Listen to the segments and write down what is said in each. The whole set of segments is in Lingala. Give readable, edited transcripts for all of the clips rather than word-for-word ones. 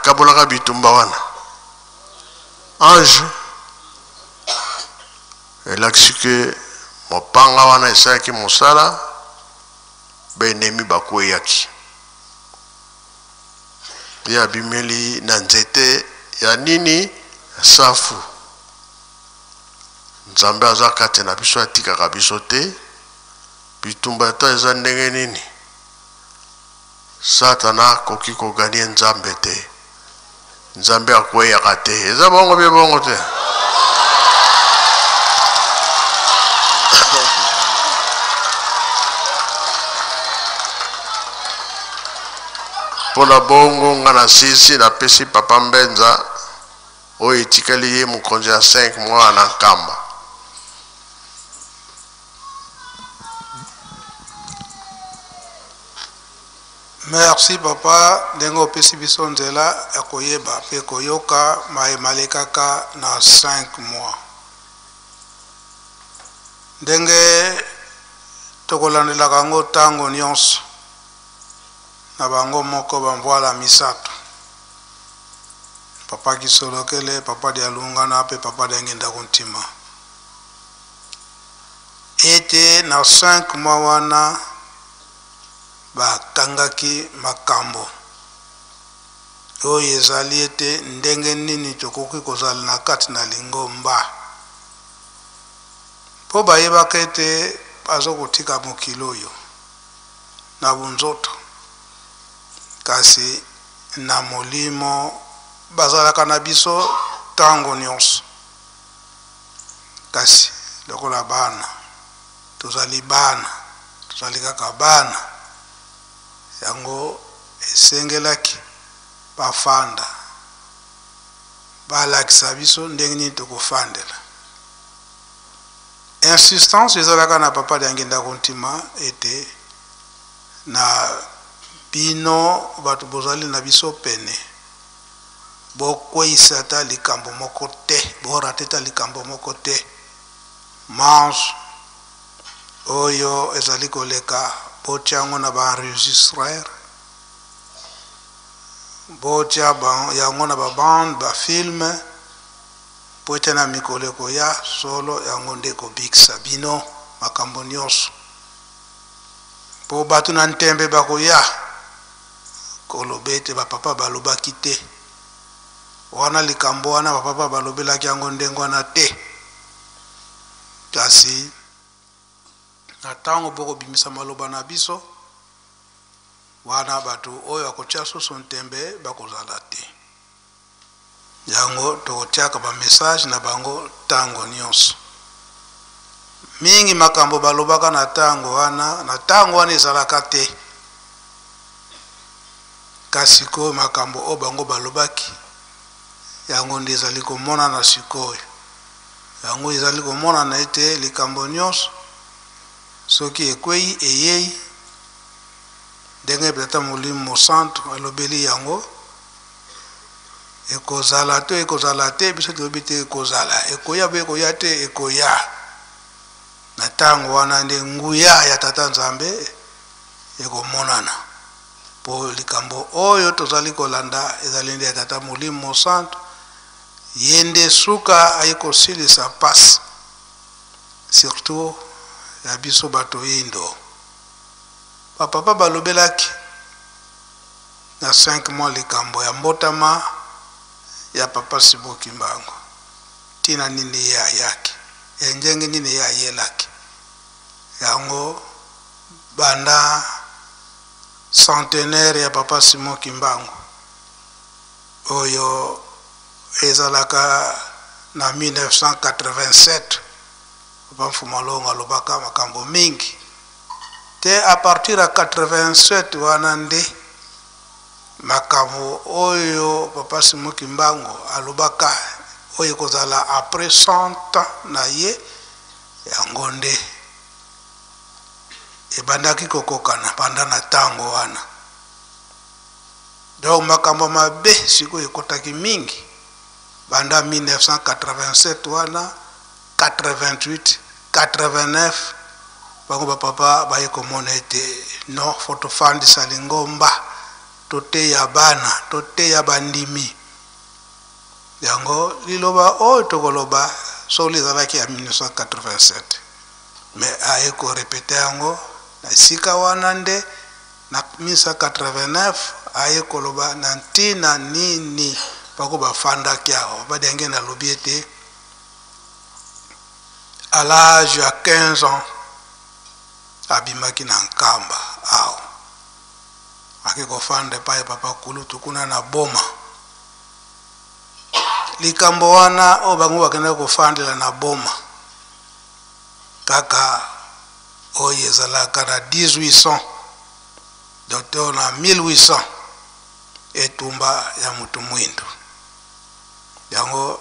Akabolaka bitumba wana? Ange elakisi ke mopanga wana esalaki mosala, ba ennemis bakweyaki. Ye abimeli na nzete ya nini? Safu. Nzambe aza kati na biso, atikaka biso te. Bitumba ata eza ndenge nini, Satana akoki ko gagner Nzambe te. Nzambe akweyaka te. Eza bongo bie bongo te? Mpo na bongo nga na sisi napesi papa Mbenza oyo etikali ye mokonzi ya 5 mois na Nkamba. Merci papa ndenge opesi biso nzela ya koyeba pe koyoka maye malekaka na 5 mois. Ndenge tokolandelaka yango tango nionso na bango moko ba mvuala misatu, papa Kisolokele, papa Dialungana pe papa Diangienda Kuntima, ete na 5 mois wana Bakangaki makambo oyo ezali ete ndenge nini tokoki kozala na kati na lingomba, mpo bayebaka ete bazo kotika mokili oyo na bonzoto, kasi na molimo bazalaka na biso tango nionso. Kasi lokola bana, tozali bana, tozali kaka bana, yango esengelaki bafanda, balakisa biso ndenge nini tokofandela. Insistance ezalaka na Papa Diangienda Kuntima ete na bino bato bozali na biso pene, Bokweyisa ata likambo moko te, bo rater ata likambo moko te. Manso oyo ezali koleka, botia yango na ba enregistreur, botia yango na ba bande, ba film, mpo ete na mikolo ekoya, solo yango nde ekobikisa bino makambo nyonso. Mpo bato na ntembe bakoya. Koloba ete ba papa balobaki te. Wana likambo wana ba papa balobelaki yango ndenge wana te. Kasi na tango bokobimisa maloba na biso, wana bato oyo bakotia susu ntembe bakozala te. Yango tokotiaka ba message na bango tango nionso. Mingi makambo balobaka na tango wana, na tango wana ezalaka te. Kasi sikoyo makambo oyo bango balobaki, yango nde ezali komonana sikoyo. Yango ezali komonana ete likambo nionso soki ekweyi eyei ndenge Tata Molimo Mosantu alobeli yango. Ekozala to ekozala te, biso toyebi te ekozala, ekoya bo ekoya te, ekoya. Na tango wana nde nguya ya Tata Nzambe ekomonana. Po likambo oyo tozali kolanda ezali nde ya Tata Molimo Mosantu, ye nde suka aye kosilisa pasi, surtout ya biso bato yindo. Ba papa balobelaki. Na 5 mois likambo ya mbotama ya papa Simon Kimbangu tina nini ye ayaki et ndenge nini ye ayelaki yango banda centenaire ya papa Simon Kimbangu oyo ezalaka na 1987 papa Mfuma Longo alobaka makambo mingi. Te a partir ya 87 wana nde makambo oyo papa Simon Kimbangu alobaka oyo ekozala après 100 ans na ye yango nde ebandaki kokokana banda na tango wana. Donc makambo mabe sikoyo ekotaki mingi banda 1987 wana 88, 89 bango ba papa baye komona ete non faut tofandisa lingomba. Toteya bana, toteya bandimi. Yango liloba oyo tokoloba solo ezalaki ya 1987, mais aye ko repeter yango na esika wana nde na 1989 aye koloba na ntina nini bako bafandaki awa. Papa Diangienda alobi ete à l'âge ya 15 ans abimaki na Nkamba awa, ake kofanda epai ya papa kulutu kuna na Boma. Likambo wana oyo bango bakendaki kofandela na Boma kaka oyo ezalaka na 1800 docteur na 1800 etumba ya mutu mwindu. Yango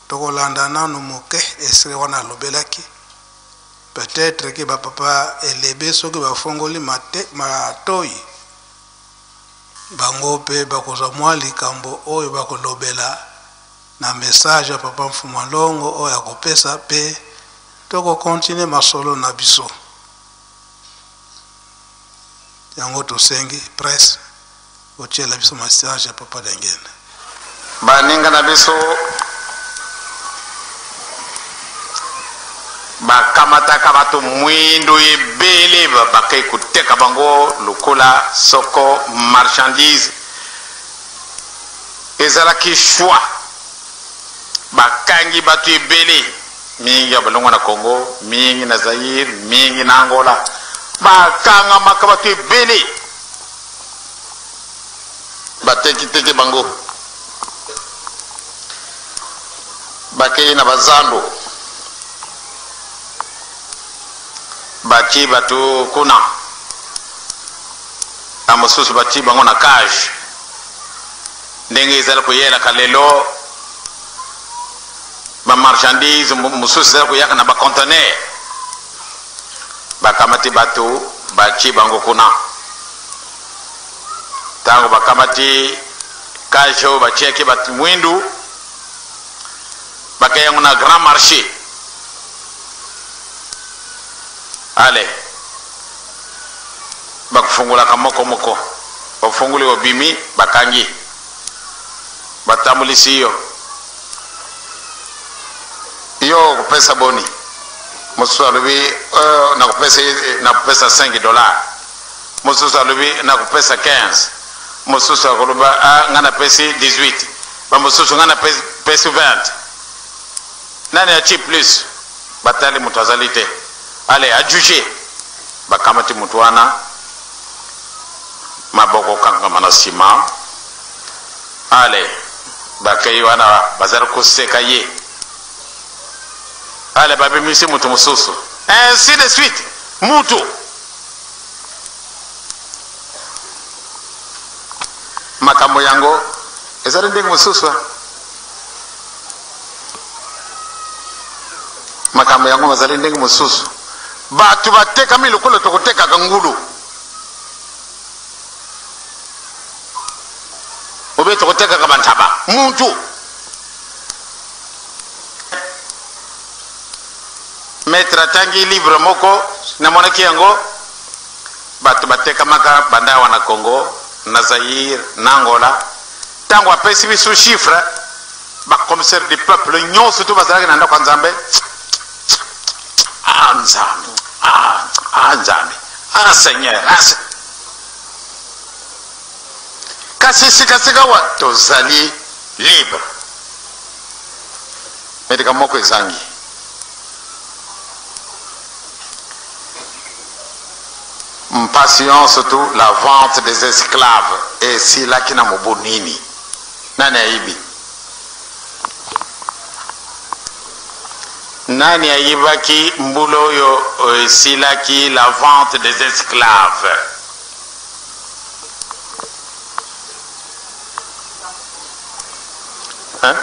tokolanda nanu moke extrait wana alobelaki. Peut-etre que ba papa elebe soki bafongoli matoyi bango pe bakozwa mwa likambo oyo bakolobela na message ya papa Mfumua Longo oyo akopesa pe toko continuer masolo na biso. Yango tosengi presse botiela biso message ya papa Diangienda. Baninga na biso bakamataka bato mwindo ebele, bakei koteka bango lokola soko marchandise. Ezalaki choix, bakangi bato ebele, mingi ya balongwa na Congo, mingi na Zaire, mingi na Angola, bakangamaka bato ebele, batekiteki bango, bakei na bazando, batie bato kuna, na mosusu batie bango na cage, ndenge ezali koyelaka lelo ba marchandise mosusu ezali koyaka na ba conteneur, bakamati bato batie bango kuna. Ntango bakamati cage oyo batiaki bato mwindu, bakei yango na grand marché. Ale bakofungolaka moko moko, bafungoli obimi, bakangi, batambulisi yo, yo okopesa boni? Mosusu alobi, nakopesa 5 dollars, mosusu alobi nakopesa 15, mosusu akoloba, ah, nga napesi 18, ba mosusu nga napesi 20. Nani atie plus? Batali moto azali te, ale ajuge, bakamati moto wana maboko kangama na nsima, ale bakei wana bazali koseka ye, ale babimisi moto mosusu, ainsi de suite. Mutu makambo yango ezali ndenge mosusu, makambo yango mazali ndenge mosusu. Bato batekami lokola tokotekaka ngulu, obe tokotekaka bantaba. Muntu maître atangi livre moko, namonaki yango, bato batekamaka banda awa na Congo, na Zaïre, na Angola. Ntango apesi biso chiffre, bacommissaire du peuple nyonso to bazalaki na ndako ya Nzambe. Ah Nzambe, ah, ah Nzambe, ah Seigneur, ah, kasi sikasika wa tozali libre. Medika moko ezangi mpasi nyonso tu, la vente des esclaves esilaki na mobu nini? Nani ayibi? Nani ayibaki mbula oyo esilaki la vente des esclaves? Hein?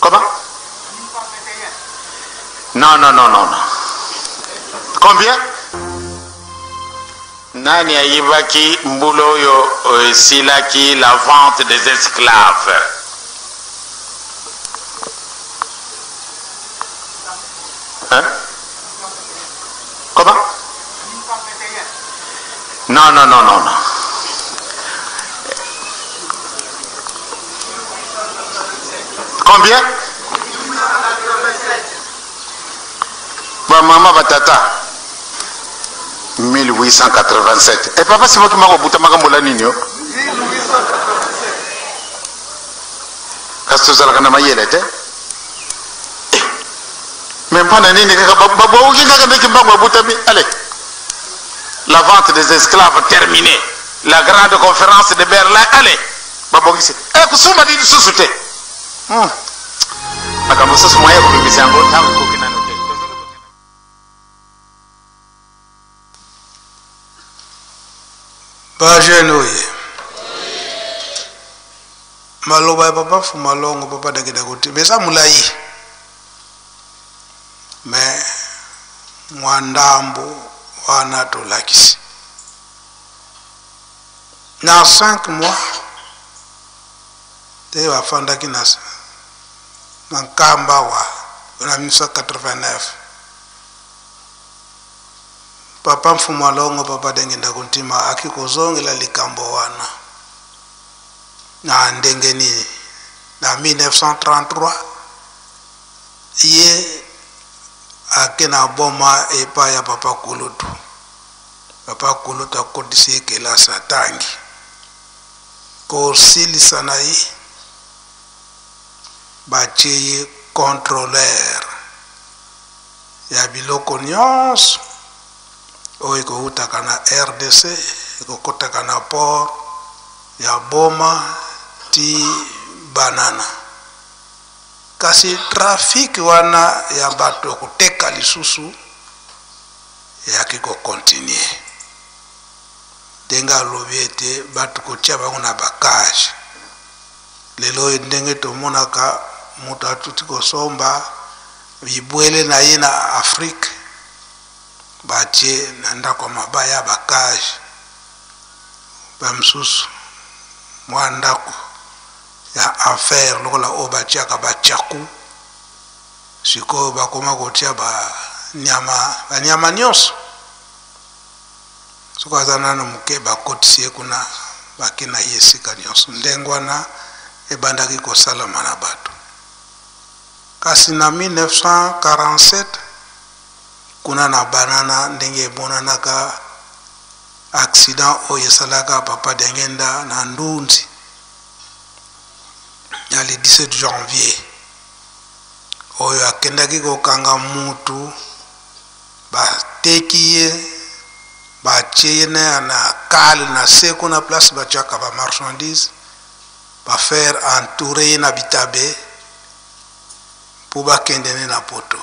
Comment? Non, non, non, non, non. Combien? Nani ayibaki mbula oyo esilaki la vente des esclaves? Hein? Comment? Non, non, non, non, non. Combien? Ba mama ba tata 1887. E papa Simon Kimbangu abutamaka mbula nini yo? Kasi tozalaka na mayele te. Eh, mais mpo na nini kaka babwauki kaka nde Kimbangu abutami? Allez, la vente des esclaves terminée, la grande conférence de Berlin, allez, babongisi eh, kosomba nini lisusu te. Makambo mosusu moyen ya kobimisa yango ntango ekoki nano te. Ba jeune oye maloba ya papa Fumalongo papa Dakida Kotimba eza molai mais mwa ndambo wana tolakisi na 5 mois te bafandaki na na Nkamba wa na 1989 papa Mfumu Alongo papa Dengenda Kuntima aki kozongela likambo wana na ndenge nini na 1933 ye ake na boma epai ya papa Kulutu. Papa Kulutu akotisi ye kelasi atangi kosilisa na ye batie ye contrôleur ya biloko nyonso oyo ekowutaka na RDC ekokotaka na port ya Boma ti Banana. Kasi trafic wana ya bato ya koteka lisusu eyaki kokontinue ndenge alobi ete bato kotia bango na bakage. Lelo oyo ndenge tomonaka moto atuti kosomba bibwele na ye na Afrique batie na ndako ya mabaya bakage, ba mosusu mwa ndako ya enfer lokola oyo batiaka bachaku. Sikoyo bakoma kotia banyama nyonso. Soki aza nano moke bakotisi ye kuna, bake na ye esika nyonso. Ndenge wana ebandaki kosalama na bato. Kasi na 1947 kuna na Banana ndenge emonanaka accident oyo esalaka papa Diangenda na Ndunzi ya le 17 janvier oyo akendaki kokanga mutu, bateki ye, batie ye na kale na se kuna place batiaka ba marchandise, ba faire entourer ye na bitabe po bakende ne na poto.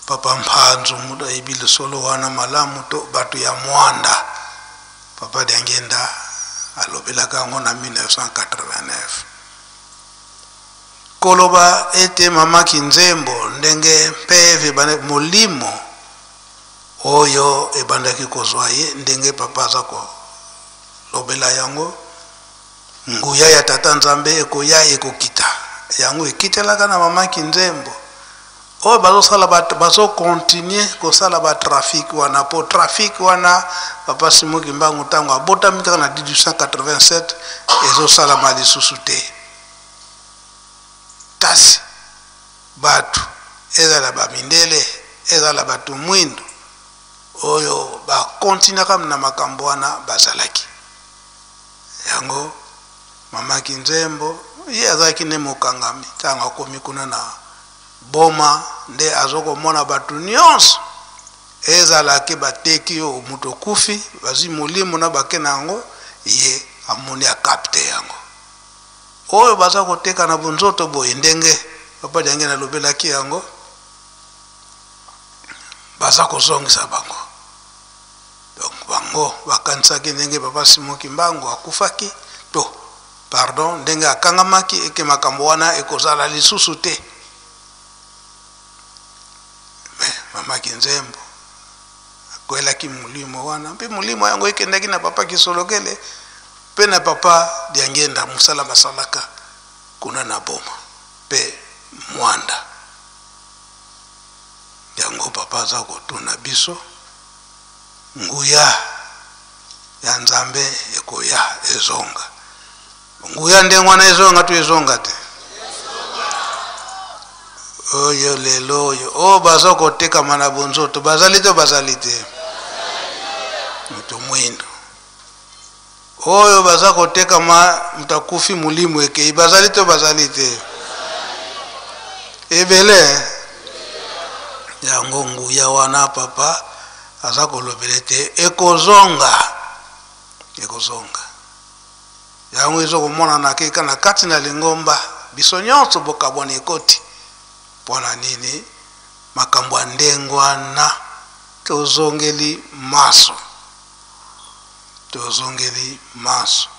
Papa Mpanzu moto ayebi lisolo wana malamu to bato ya Mwanda. Papa Diangenda alobelaka yango na 1989. Koloba ete mama Kinzembo ndenge mpeve ebandaki molimo oyo ebandaki kozwa ye ndenge papa aza kolobela yango, nguya ya tata Nzambe ekoya ekokita. Yango ekitelaka na mama Kinzembo oyo bazosala bazo continuer kosala ba trafic wana, po trafic wana papa Simon Kimbangu ntango abotami kaka na 1887 ezosalama lisusu te. Kasi bato ezala ba mindele ezala bato mwindu oyo bakontinaka na makambo wana bazalaki yango. Mama Kinzembo ye azalaki nde mokangami ntango akomi kuna na Boma, nde azokomona bato nyonso ezalaki bateki yo moto okufi, bazwi molimo na bake na yango, ye amoni akapte yango oyo baza koteka na bonzoto boye ndenge papa Diange nalobelaki yango, baza kozongisa bango. Donc bango bakanisaki ndenge papa Simon Kimbangu akufaki to pardon ndenge akangamaki eke makambo wana ekozala lisusu te. Mais mama Kinzembo akwelaki molimo wana, mpe molimo yango ekendaki na papa Kisolokele mpe na papa Diangenda, mosala basalaka kuna na Boma mpe Mwanda. Yango papa aza kotuna biso, nguya ya Nzambe ekoya ezonga. Nguya ndenge wana ezonga to ezonga te? Oyo lelo oyo oyo baza kotekama na bonzoto bazali to bazali te? Moto mwindo oyo baza kotekama, moto akufi molimo ekei, bazali to bazali te? Ebele. Yango nguya wana papa aza kolobela ete ekozonga, ekozonga. Yango ezokomonana keka na kati na lingomba biso nyonso bokabwani ekoti. Mpo na nini makambo ya ndenge wana? Tozongeli maso, tozongeli maso.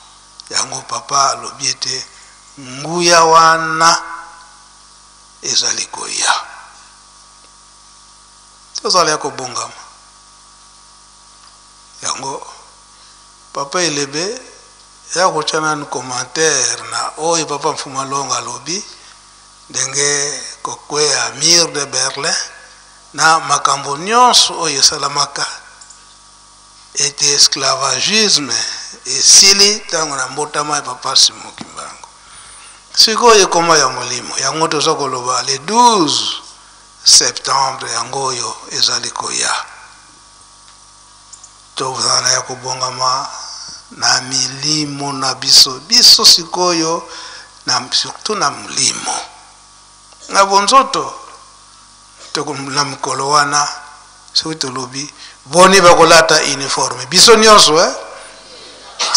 Yango papa alobi ete nguya wana ezali koya, tozala ya kobongama. Yango papa Elebe ya kotya nanu commentaire na oyo papa Mfuma Longo alobi, ndenge kokweya mur de Berlin na makambo nyonso oyo esalamaka, ete esclavagisme esili ntango na mbotama ya papa Simon Kimbangu. Sikoyo ekoma ya molimo, yango toza koloba le 12 septembre, yango oyo ezali koya. Tozala ya kobongama na milimo na biso, biso sikoyo na surtout na molimo na bonzoto. Na mokolo wana soki tolobi boni bakolata uniforme biso nyonso, eh?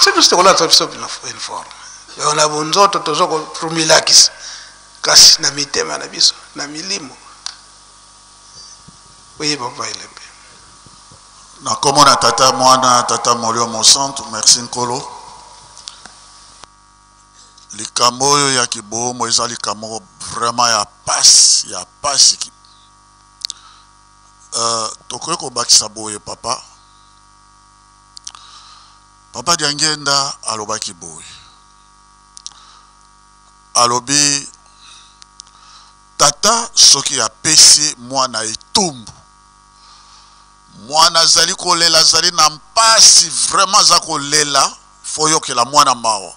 So biso tokolata biso uniforme na bonzoto, toza komilakisa, kasi na mitema na biso, na milimo. Oye papa Elembe. Na kombo na Tata, Mwana, Tata Molimo Mosantu, merci Nkolo. Likambo oyo ya kibomo eza likambo moko vraiment ya pasi, ya pasi. Tokoki kobakisa boye papa. Papa Diangienda alobaki boye. Alobi tata soki apesi mwana etumbu, mwana azali kolela, azali na mpasi, vraiment aza kolela, fo yokela mwana mawa.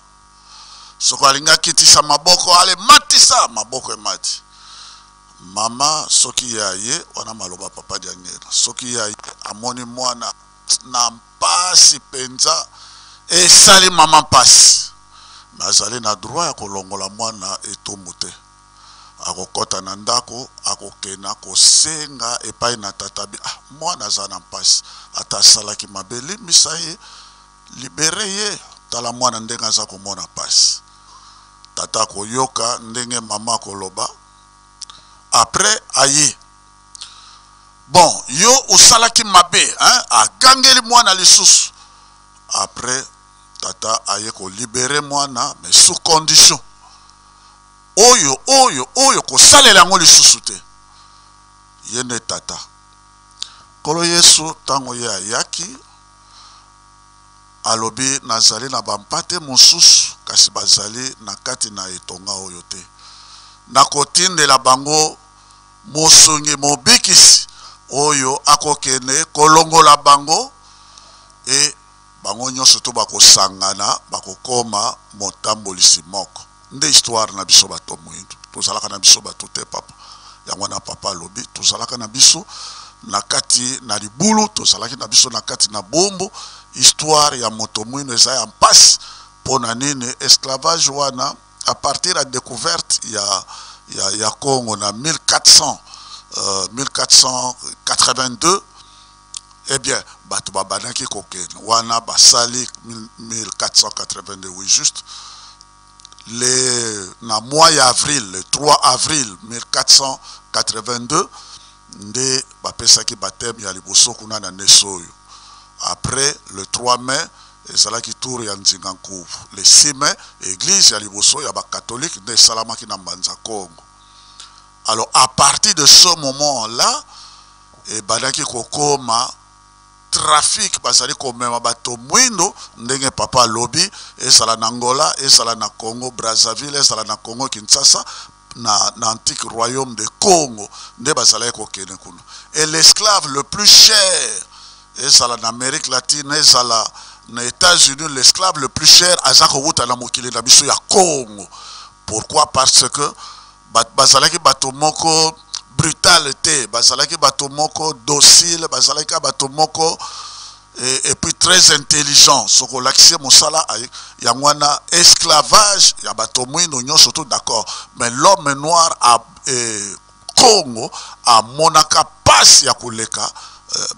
Soki alingi akitisa maboko, ale matisa maboko, emati. Mama soki ya ye wana, maloba papa Diangienda, soki ya ye amoni mwana na mpasi mpenza, esali mama mpasi, me azali na droit ya kolongola mwana etumbu te. Akokɔta na ndako, akokenda kosenga epai na tata bi ah, mwana aza na mpasi, ata asalaki mabe, limbisa ye, libere ye, tala mwana ndenge aza komona mpasi. Tata akoyoka ndenge mama akoloba. Après aye, bon, yo osalaki mabe, hein? Agangeli mwana lisusu. Après tata aye kolibere mwana, mais sous condition oyo oyo oyo kosalela yango lisusu te. Ye nde tata Nkolo Yesu. Ntango ye ayaki, alobi nazali na bampate mosusu, kasi bazali na kati na etonga oyo te. Nakotindela bango mosungi, mobikisi oyo akokende kolongola bango, e bango nyonso to bakosangana, bakokoma motambolisi moko. Nde histoire na biso bato moyindo, tozalaka na biso bato te papa. Yango wana papa alobi tozalaka na biso na kati na libulu, tozalaki na biso na kati na bombo. Histoire ya moto mwindo eza ya mpasi. Mpo na nini esclavage wana? À partir ya découverte ya Congo na 1400, 1482, eh bien bato babandaki kokende wana, basali 1482, oui, juste le na mois ya avril, le 3 avril 1482 nde bapesaki baptême ya liboso kuna na Neso oyo. Après le 3 mai ezalaki tour ya Nzinga Nkuvu. Le 6 mai église ya liboso ya bacatholique nde esalamaki na Mbanza Congo. Alors à partir de ce moment là ebandaki kokoma trafic, bazali komema bato mwindo ndenge papa alobi, ezala na Angola, ezala na Congo Brazzaville, ezala na Congo Kinshasa, na antique royaume de Congo nde bazalaki kokende kuna. Et l'esclave le plus cher, ezala na Amérique latine, ezala na États-Unis, l'esclave le plus cher aza kowuta na mokili na biso ya Congo. Pourquoi? Parce que bazalaki bato moko. brutal te, bazalaki bato moko docile, bazalaki kaka bato moko et puis très intelligent. Soki olakisi ye mosala, yango wana esclavage ya bato mwindo nyonso tout d'accord, mais l'homme noir a, Congo amonaka pasi ya koleka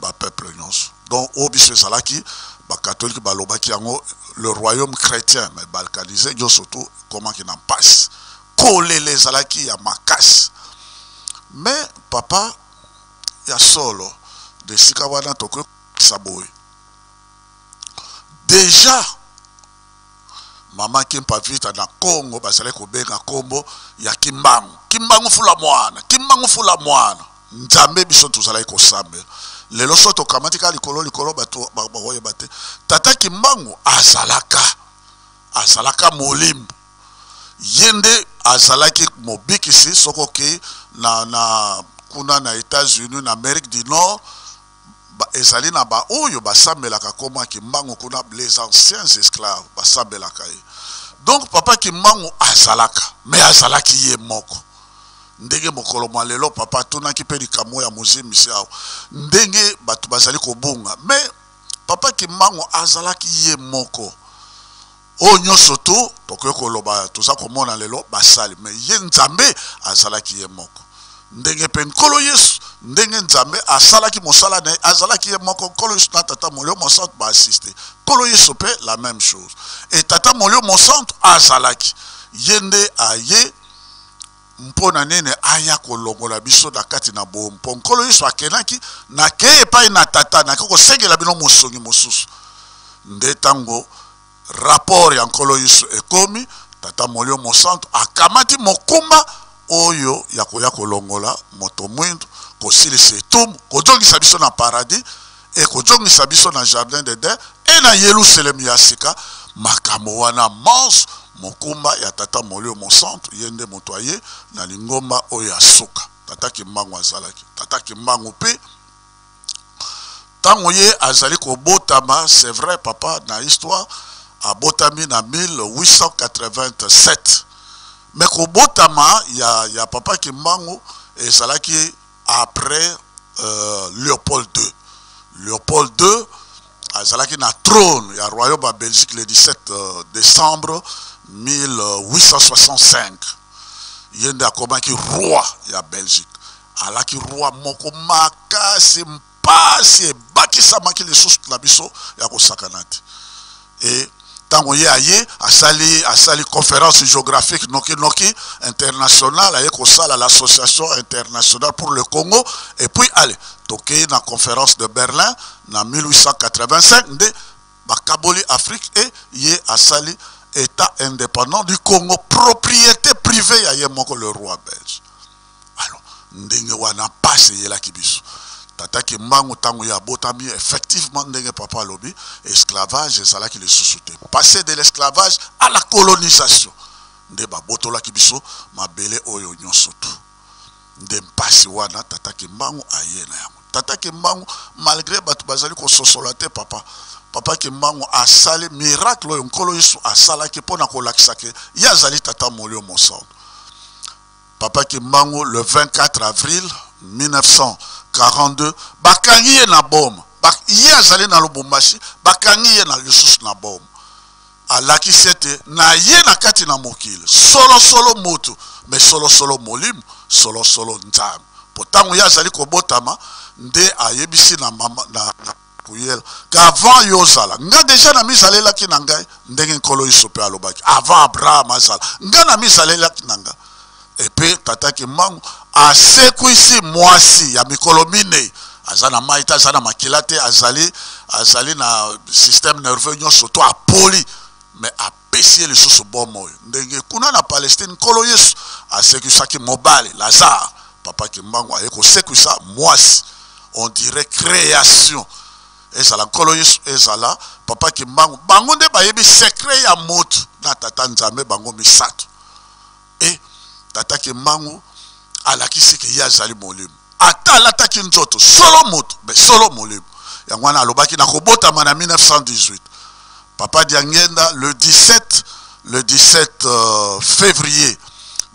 ba peuple nyonso. Donc oyo biso ezalaki ba catholique balobaki yango le royaume chrétien, mais balkanise nyonso tout ekomaki na mpasi, kolela ezalaki ya makasi. Mais papa ya solo de esika wana tokoki kokisa boye deja mama Kimpa Vita na Congo bazalaki kobenga kombo ya Kimbangu, Kimbangu fula mwana, Kimbangu fula mwana. Nzambe biso tozalaki kosambela. Lelo so tokamati kaka likolo likolo, bato bakoyeba te. Tata Kimbangu azalaka molimo, ye nde azalaki mobikisi. Soki okei na kuna na États-Unis, na Amérique du Nord, ezali na baoyo basambelaka kombo ya Kimbangu kuna, les anciens esclaves basambelaka ye. Donc papa Kimbangu azalaka, mais azalaki ye moko. Ndenge mokolo mwa lelo papa atunaki mpe likambo ya mozimbisi awa, ndenge bato bazali kobunga, mais papa Kimbangu azalaki ye moko. Oyo nyonso tu tokoki koloba toza komona lelo basali, mais ye Nzambe azalaki ye moko. Ndenge mpe Nkolo Yesu, ndenge Nzambe asalaki mosala na ye, azalaki ye moko. Nkolo Yesu na Tata Molimo Mosantu baassiste Nkolo Yesu mpe la même chose. E Tata Molimo Mosantu azalaki ye nde aye mpo na nini aya kolongola biso na kati na bomo. Mpo Nkolo Yesu akendaki, nakei epai na Tata, nake kosengela bino mosongi mosusu. Nde ntango rapport ya Nkolo Yesu ekomi, Tata Molimo Mosantu akamati mokumba oyo ya koya kolongola moto mwindu, kosilisa etumbu, kozongisa biso na paradis e kozongisa biso na jardin d'Eden e na Yelusalemi ya sika. Makambo wana manso mokumba ya Tata Molimo Mosantu, ye nde moto aye na lingomba oyo ya suka. Tata Kimbangu azalaki Tata Kimbangu mpe ntango ye azali kobotama. C'est vrai papa, na histoire abotami na 1887, mais kobotama ya papa Kimbangu ezalaki après Léopold II. Léopold II azalaki na trône ya royaume ya Belgique le 17 décembre 1865. Ye nde akomaki roi ya Belgique. Alaki roi moko makasi, mpasi ebakisamaki lisusu na biso ya kosakana te. E ntango ye aye, asali conférence géographique noki noki internationale, aye kosala l'Association internationale pour le Congo. Et puis allez, tokei na conférence de Berlin na 1885, nde bakaboli Afrique e ye asali État indépendant du Congo, propriété privée ya ye moko le roi belge. Alors ndenge wana pasi eyelaki biso. Tata Kimbangu ntango ye abotami, effectivement ndenge papa alobi, esclavage ezalaki lisusu te. Passer de l'esclavage à la colonisation, nde babotolaki biso mabele oyo nyonso tu. Nde mpasi wana Tata Kimbangu aye na yango. Tata Kimbangu, malgré bato bazali kososola te, papa Kimbangu asali miracle oyo Nkolo Yesu asalaki mpona kolakisa ke ye azali Tata Molimo Mosantu. Papa Kimbangu, le 24 avril 1942, bakangi ye na boma. Ye azali na Lubumbashi, bakangi ye na lisusu na boma. Alakisi ete na ye na kati na mokili solosolo motu, me solosolo molimo, solosolo Nzambe. Po ntango ye azali kobotama, nde ayebisi na mama na kuyela qu'avant yo ozala, nga deja na mizalelaki na ngai. Ndenge Nkolo Yesu mpe alobaki, avant Abraham azala, nga na mizalelaki na ngai. Epe Tata Kimbangu asekwisi mwasi ya mikolo minei, aza na mai te, aza na makila te, azali na système nerveux nyonso to apoli, mais apesi ye lisusu bomoi. Ndenge kuna na Palestine Nkolo Yesu asekwisaki mobali Lazare, papa Kimbangu aye kosekwisa mwasi. On dirait création ezala Nkolo Yesu, ezala papa Kimbangu, bango nde bayebi secret ya motu na Tata Nzambe, bango misato. E Tata Kimbangu alakisi ke ye azali molimo, ata alataki nzoto solo moto, me solo molimo. Yango wana alobaki na kobotama na 1918, papa Diangenda, le 17 février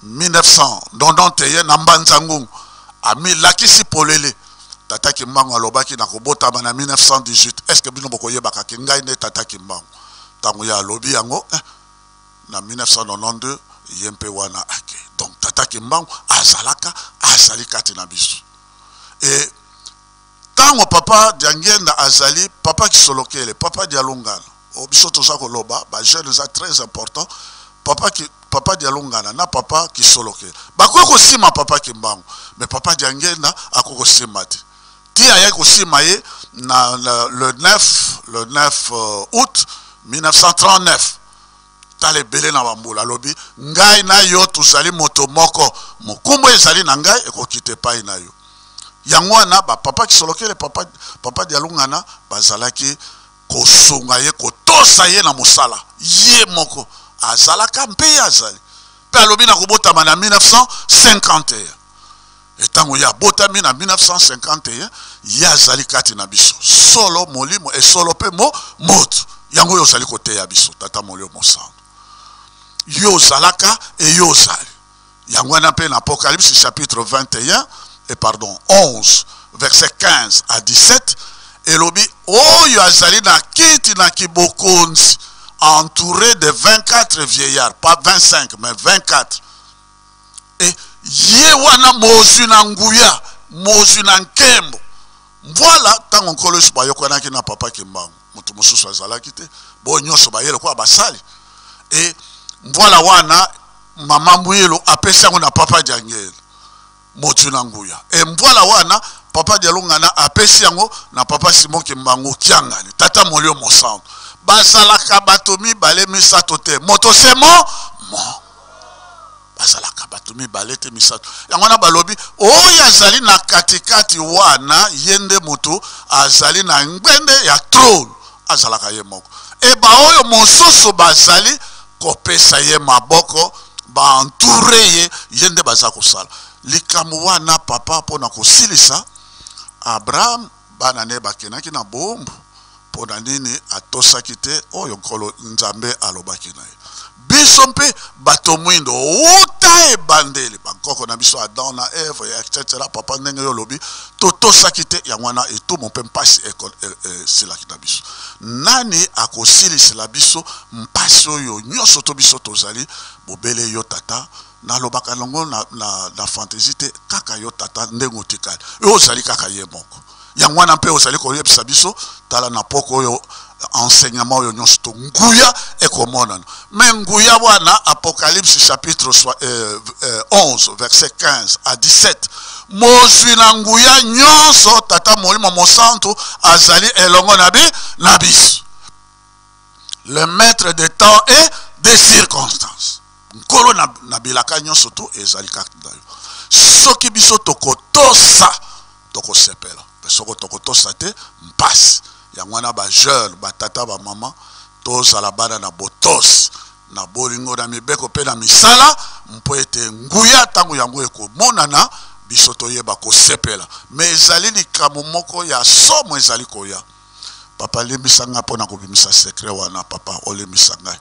1991 na Mbanza-Ngungu. Amilakisi polele. Tata Kimbangu alobaki na kobotama na 1918. Est-ce que bino bokoyebaka ke ngai nde Tata Kimbangu? Tango ye alobi yango, eh, na 1992 ye mpe wana ake. Donc Tata Kimbangu azalaka, azali kati na biso. Et tango Papa Diangienda azali Papa Kisolokele, Papa Dialungana, o biso toza koloba ba jeunes eza très important. Papa ki, Papa Dialungana na Papa Kisolokele bakoki kosima Papa Kimbangu, mais Papa Diangienda akoki kosima te. Ti ayaki kosima ye na, na le 9, le 9 août 1939. Tala ebele na bambula, alobi ngai na yo tozali moto moko, mokumba ezali na ngai ekokita epai na yo. Yango wana ba Papa Kisolokele, Papa Dialungana bazalaki kosunga ye, kotosa ye na mosala. Ye moko azalaka mpe ye azali mpe alobi na kobotama na 1951. Etango ye abotami na 1951, ye azali kati na biso solo molimo e solo mpe mo moto. Yango oyo ozali koteya biso, Tata Molimo Mosantu, yo ozalaka e yo ozali. Yango wana mpe na Apocalypse chapitre 21 et pardon 11 verset 15 à 17 elobi oyo azali na kiti na kibokonzi entouré de 24 vieillards, pas 25 mais 24. Et ye wana mozwi na nguya, mozwi na nkembo. Voilà, tango Nkolo Yesu bayokanaki na Papa Kimbangu, moto mosusu azalaki te, bo nyonso baye lokola basali. Et voilà wana mama Mwilu apesi yango na Papa Diangele, mozwi na nguya. Et voilà wana Papa Dialungana apesi yango na Papa Simon Kimbangu Kiangani, Tata Molio Mosantu. Bazalaka bato mibale misato te, moto se mo mo. Bazalaka bato mibale te misato. Yango wana balobi oyo azali na katikati wana ye nde moto azali na ngbende ya trône, azalaka ye moko. E baoyo mosusu bazali kopesa ye maboko, ba entoure ye, ye nde baza kosala likambo wana. Papa, mpo na kosilisa, Abraham bana ne bakendaki na boombo mpo na nini atosaki te oyo Nkolo Nzambe alobaki na ye? Biso mpe bato mwindo uta ebandeli, bankoko na biso Adam na Eve et cetera, papa ndenge yo olobi, totosaki te, yango wana etumu mpe mpasi esilaki na biso. Nani akosilisela biso mpasi oyo nyonso to biso tozali? Bobele yo Tata. Nalobaka yango na fantaisie te, kaka yo Tata ndenge otikali, yo ozali kaka ye moko. Yango wana mpe ozali koyebisa biso, tala na poko oyo enseignement oyo nyonso to nguya ekomonana. Mais nguya wana, Apocalypse chapitre 11 verset 15 à 17, mozwi na nguya nyonso Tata Molimo Mosantu azali elongo na na biso, le maître des temps et des circonstances. Nkolo na bilaka nyonso to ezali kaka na yo. Soki biso tokotosa, tokosepela. Pe soko tokotosa te, mpasi. Yango wana ba jeune, ba tata, ba mama, tozala bana na botosi, na bolingo, na mibeko pe na misala, mpo ete nguya ntango yango ekomonana, biso toyeba kosepela. Mais ezali likambo moko ya somo ezali koya. Papa, limbisa ngai mpo na kobimisa secret wana. Papa, olimbisa ngai.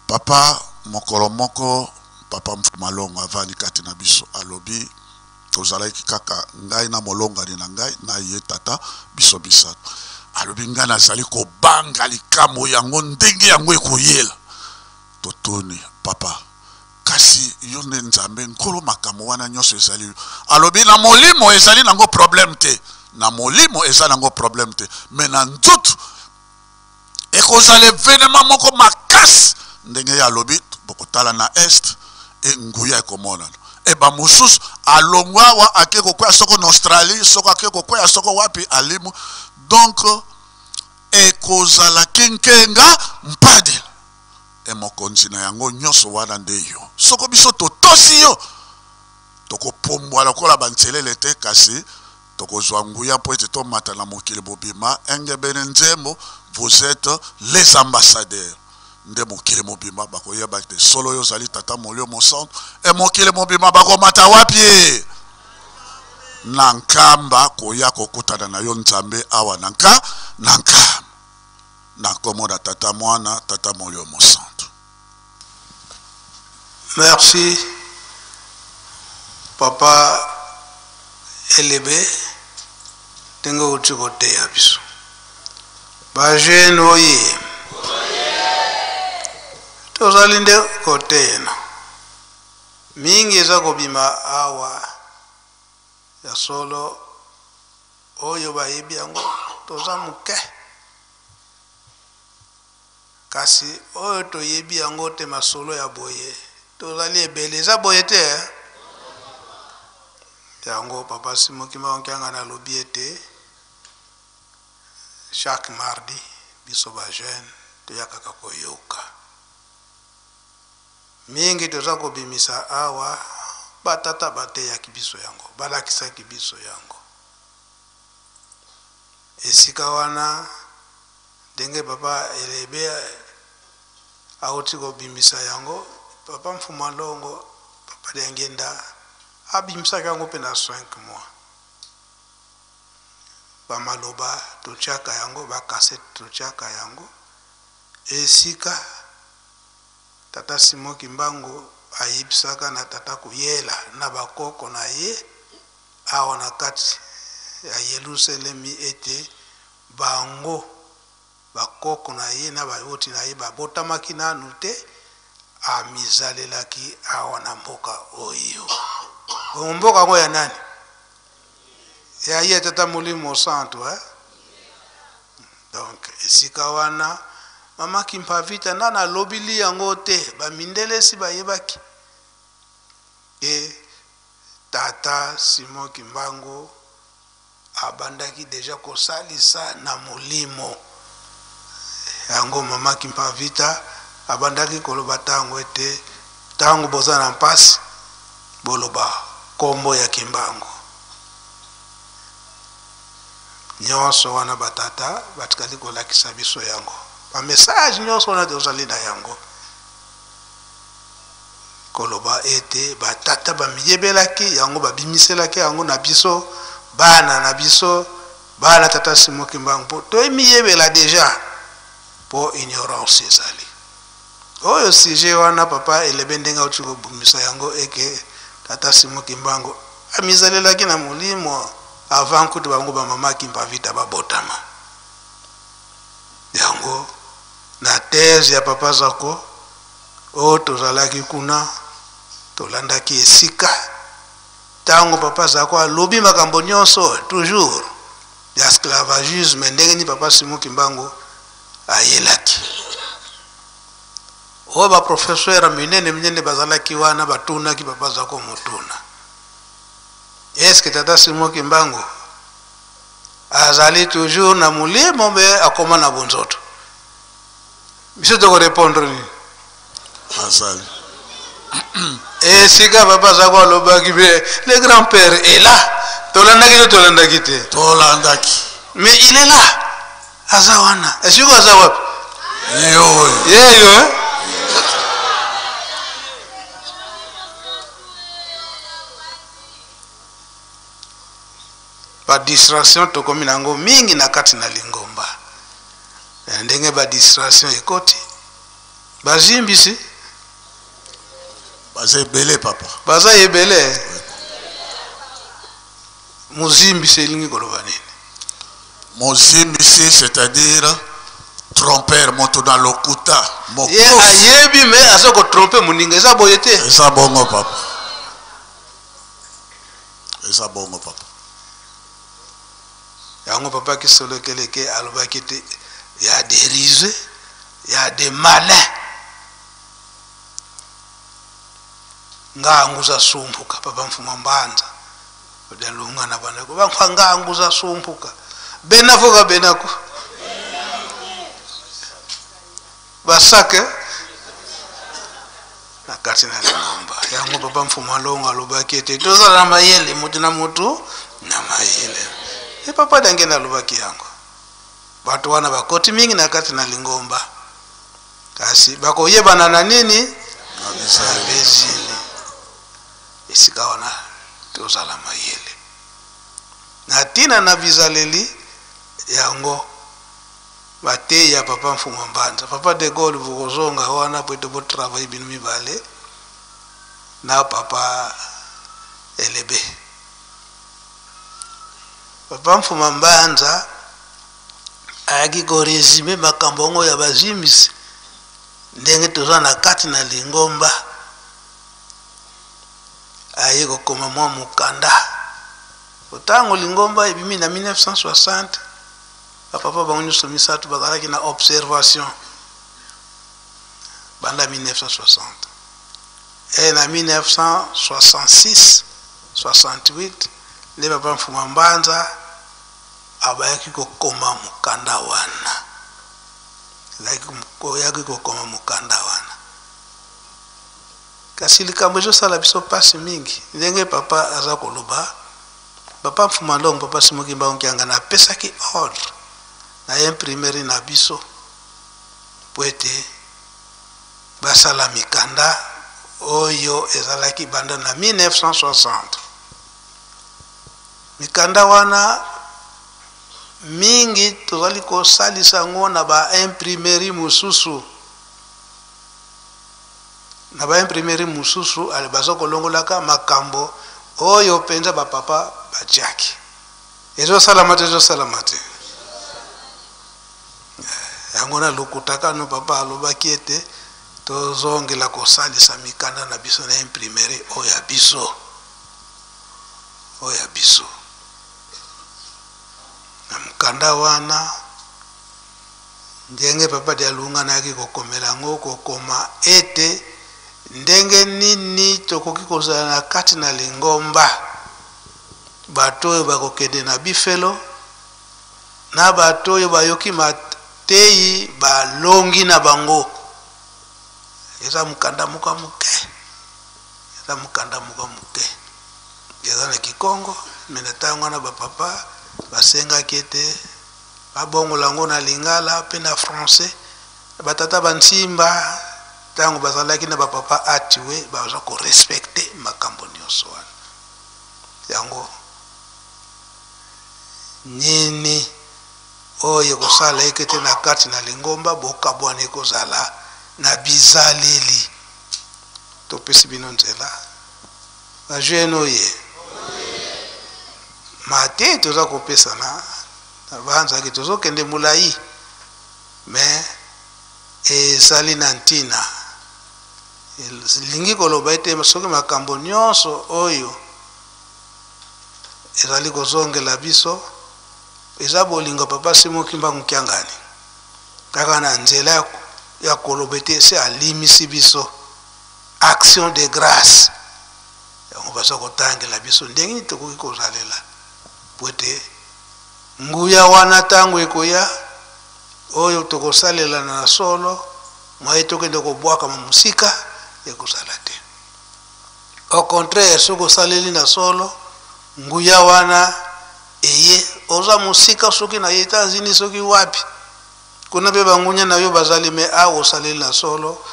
Papa, mokolo moko, Papa Malongo avandi kati na biso, alobi, tozalaki kaka ngai na molongani na ngai na ye tata, biso misato. Alobi, ngai nazali kobanga likambo yango ndenge yango ekoyela. Totuni, papa, kasi yo nde Nzambe, Nkolo, makambo wana nyonso ezali yo. Alobi, na molimo ezali nango problème te, na molimo eza nango problème te, mais na nzoto ekozala evenement moko makasi. Ndenge ye alobi, bokotala na est e nguya ekomonana. E ba mosusu alongwa awa ake kokwea soko na Australie, soko ake kokwea soko wapi alimu. Donc ekozala kinkenga mpadela. E mokonzi na yango nyonso wana nde yo. Soko biso totosi yo, tokopumbwa lokola banselele te, kasi tokozwa nguya mpo ete tomata na mokili mobima. Engebene nzembo, vous êtes les ambassadeurs. Nde mokili mobimba bakoyeba ete solo yo ozali Tata Molimo Mosantu. E mokili mobimba bakomata wapi? Na nkamba koya kokutana na yo Nzambe awa na nka na nkamba. Na nkombo na Tata Mwana, Tata Molimo Mosantu. Merci papa. Elebe, ndenge outi koteya biso. Ba jeune oye. Tozali nde koteyena. Mingi eza kobima awa ya solo oyo bayebi yango toza moke. Kasi oyo toyebi yango te masolo ya boye tozali ebele eza boye te eh? Yango papa Simon Kimbangu Kiangani alobi ete chaque mardi biso ba jeune toyakaka koyoka mingi toza kobimisa awa batata bateyaki biso yango balakisaki biso yango esika wana Ndenge papa Elebe awuti kobimisa yango, papa Mfuma Longo, papa Diangienda abimisaki yango mpe na 5 mois. Ba maloba totiaka yango, ba cassette totiaka yango. Esika tata Simon Kimbangu ayebisaka na tata Kuyela na bakoko na ye awa na kati ya Yelusalemi ete Bango, bakoko na ye na baboti na ye babotamaki nanu te, amizalelaki awa na mboka oyo. Bongo mboka yango ya nani? Ya ye Tata Molimo Santu, eh? Donc esika wana mama Kimpavita nani alobili yango te, ba mindele si bayebaki ke Tata Simon Kimbangu Abandaki dejà kosalisa na molimo. Yango mama Kimpa Vita abandaki koloba tango ete tango boza na mpasi boloba kombo ya Kimbangu. Nyonso wana ba tata batikali kolakisa biso yango. Ba message nyonso wana tozali na yango. Koloba ete ba tata bamiyebelaki yango, babimiselaki yango na biso bana na biso, bana tata Simon Kimbangu, mpo toyemiyebela deja, mpo ignorance ezali. Oyo sujet wana papa Elebe ndenge auti kobimisa yango eke tata Simon Kimbangu amizalelaki na molimo avant kutu bango ba mama Kimpa Vita babotama. Yango na thèse ya papa Zako Oh tozalaki kuna tolandaki esika tango papa Zako alobi makambo nyonso toujours ya esclavagisme ndenge nini papa Simon Kimbangu ayelaki oyo ba professeur minene minene bazalaki wana batunaki papa Zako motuna est-ce que tata Simon Kimbangu azali toujours na molimo mpe akoma na bonzoto Biso toko répondre nini? Azali. Esika papa Zako alobaki be le grand père est là. Tolandaki to tolandaki te? Tolandaki. Mais il est là. Aza wana. Esiko aza wapi? Ye oyo. Ye yo hein? Ba distraction tokomi na yango mingi na kati na lingomba. Eh, ndenge ba distraction ekoti bazimbisi baza ebele papa baza ebele mozimbisi elingi koloba nini mozimbisi c'est-à-dire tromper moto na lokuta ye ayebi me aza kotrompe moninga eza boye te eza bongo papa eza bongo papa Yango papa Kisolokeleke alobaki te ya des ruses, ya des malins. Nga nguza sumpuka papa mfuma mbanza odalunga na bana ko bankwa nga nguza sumpuka benako ka benako basake na kati na lingomba yango papa mfuma longo alobaki ete tozala na mayele moto na moto na mayele e papa dangenda alobaki yango bato wana bakoti mingi na kati na lingomba kasi bakoyebana na nini na bezili esika wana tozala mayele na ntina na bizaleli yango Bateyi ya papa Mfumua Mbanza. Papa de Gaulle bokozonga wana po ete bo travailler bino mibale na papa Elebe. Papa Mfuma Mbanza ayaki ko resumer makambo yango ya ba Zims ndenge toza na kati na lingomba, aye kokoma mwa mokanda. Ntango lingomba ebimi na 1960, bapapa bango nyonso misato bazalaki na observation banda 1960. E na 1966 68 nde papa Mfuma Mbanza abayaki kokoma mokanda wana, oyaki kokoma mokanda wana. Kasi likambo ezosala biso mpasi mingi, ndenge papa aza koloba, papa Mfuma Longo, papa Simon Kimbangu Kiangani apesaki ordre na imprimerie na biso po ete basala mikanda oyo ezalaki banda na 1960. Mikanda wana mingi tozali kosalisa yango na ba imprimerie mosusu, na ba imprimerie mosusu ale baza kolongolaka makambo oyo mpenza ba papa batiaki. Ezosalama te, ezosalama te. Yango na lokuta kano papa alobaki ete tozongela kosalisa mikanda na biso na imprimerie oyo ya biso, oyo ya biso. Na mokanda wana ndenge papa Dialungana ayaki kokomela yango, kokoma ete ndenge nini tokoki kozala na kati na lingomba bato oyo bakokende na bifelo na bato oyo bayoki mateyi balongi na bango. Eza mokanda moko ya moke, eza mokanda moko ya moke, eza na Kikongo. Me na ntango wana bapapa basengaki ete babongola yango na Lingala mpe na français. Batata bansimba ntango bazalaki na bapapa atiwe baza korespecte makambo nyonso wana. Yango nini oyo ekosala eke te na kati na lingomba bokabwana ekozala na bizaleli. Topesi bino nzela ba jeune oye mate toza kopesana na banzaki tozokende molai, mais ezali na ntina. Elingi koloba ete soki makambo nyonso oyo ezali kozongela biso eza bolingo papa Simon Kimbangu Kiangani, kaka na nzela ya koloba ete se alimisi biso action de grâce. Yango baza kotangela biso ndenge nini tokoki kozalela po ete nguya wana ntango ekoya oyo tokosalela na solo mwaye tokende kobwakama mosika ekozala te. Au contraire, soki osaleli na solo nguya wana eye oza mosika, soki na États-Unis soki wapi kuna mpe bangunya na yo bazali, me awa osaleli na solo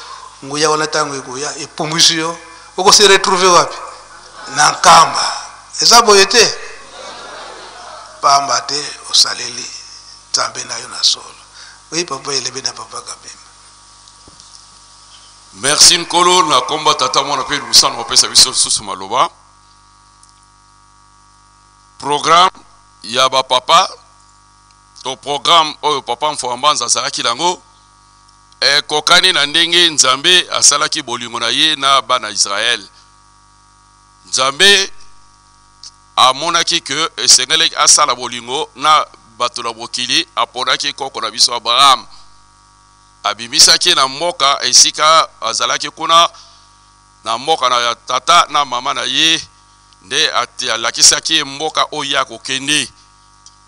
nguya wana ntango ekoya epumbwisi yo, okose retrouver wapi? Na Nkamba. Eza boye te, pamba te osaleli Nzambe na yo na solo. Oui papa Elebe na papa Kabemba. Merci Nkolo na komba tata mwana pe lusano opesa biso susu maloba. Programme ya ba papa to programme oyo papa Mfua Mbanza azalaki nango ekokani na ndenge Nzambe asalaki bolingo na ye na bana Israël. Nzambe amonaki ke esengelaki asala bolingo na bato na mokili, aponaki koko na biso Abraham, abimisaki na mboka esika azalaki kuna na mboka na tata na mama na ye, nde alakisaki ye mboka oyo ye akokende.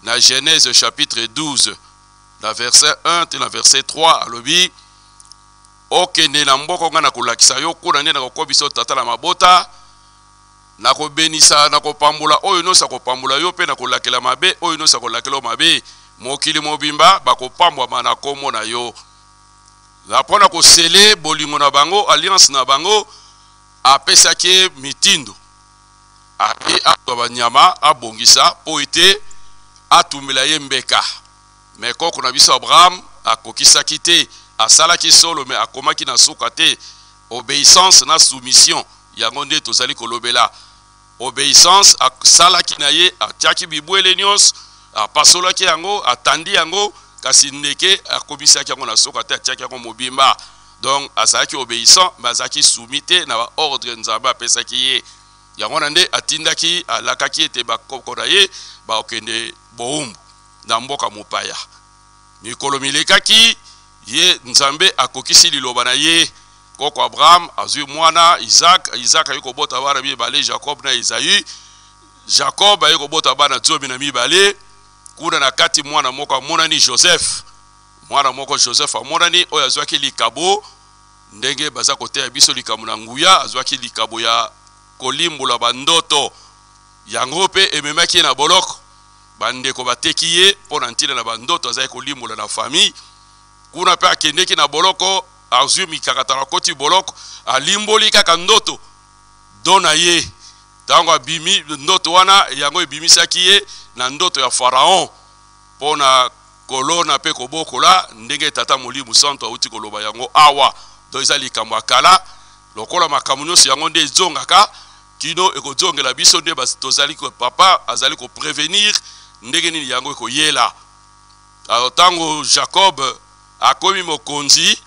Na Genèse chapitre 12 na verset 1 ti na verset 3 alobi, okende na mboka ngai nakolakisa yo, kuna nde nakokobisa yo tata na mabota, nakobenisa, nakopambola oyo nyonso akopambola yo, mpe nakolakela mabe oyo nyonso akolakela yo mabe. Mokili mobimba bakopambwama na kombo na yo. Na mpo na kosele bolingo na bango, alliance na bango, apesaki ye mitindo ape azwa banyama abongisa mpo ete atumbela ye mbeka. Me koko na biso Abraham akokisaki te, asalaki solo me akomaki na suka te. Obeissance na soumission, yango nde tozali kolobela. Obeissance asalaki na ye, atiaki bibwele nyonso, apasolaki yango, atandi yango, kasi ndeke akomisaki yango na suka te, atiaki yango mobimba. Donc azalaki obeissant, mais azalaki soumis te na ba ordre Nzambe apesaki ye. Yango wana nde atindaki, alakaki ete bakoko na ye bakokende bowumbu na mboka mopaya. Mikolo milekaki, ye Nzambe akokisi liloba na ye. Koko Abraham azwi mwana Isaac, Isaac aye kobota bana mibale, Jacob na Esaü. Jacob aye kobota bana 12. Kuna na kati mwana moko amonani, Joseph. Mwana moko Joseph amonani, oyo azwaki likabo, ndenge baza koteya biso likambo na nguya, azwaki likabo ya kolimbola bandoto. Yango mpe ememaki ye na boloko. Bandeko bateki ye mpo na ntina na bandoto azalaki kolimbola na famille. Kuna mpe akendeki na boloko, azwi mikakatano, akoti boloko, alimboli kaka ndoto don na ye. Ntango abimi ndoto wana, yango ebimisaki ye na ndoto ya Pharaon mpo na kolona mpe kobokola, ndenge Tata Molimo Santu auti koloba yango awa. Donc eza likambo ya kala, lokola makambo nyonso yango nde ezongaka kino ekozongela biso, nde tozali papa azali ko prevenir ndenge nini yango ekoyela. Alors ntango Jacob akomi mokonzi,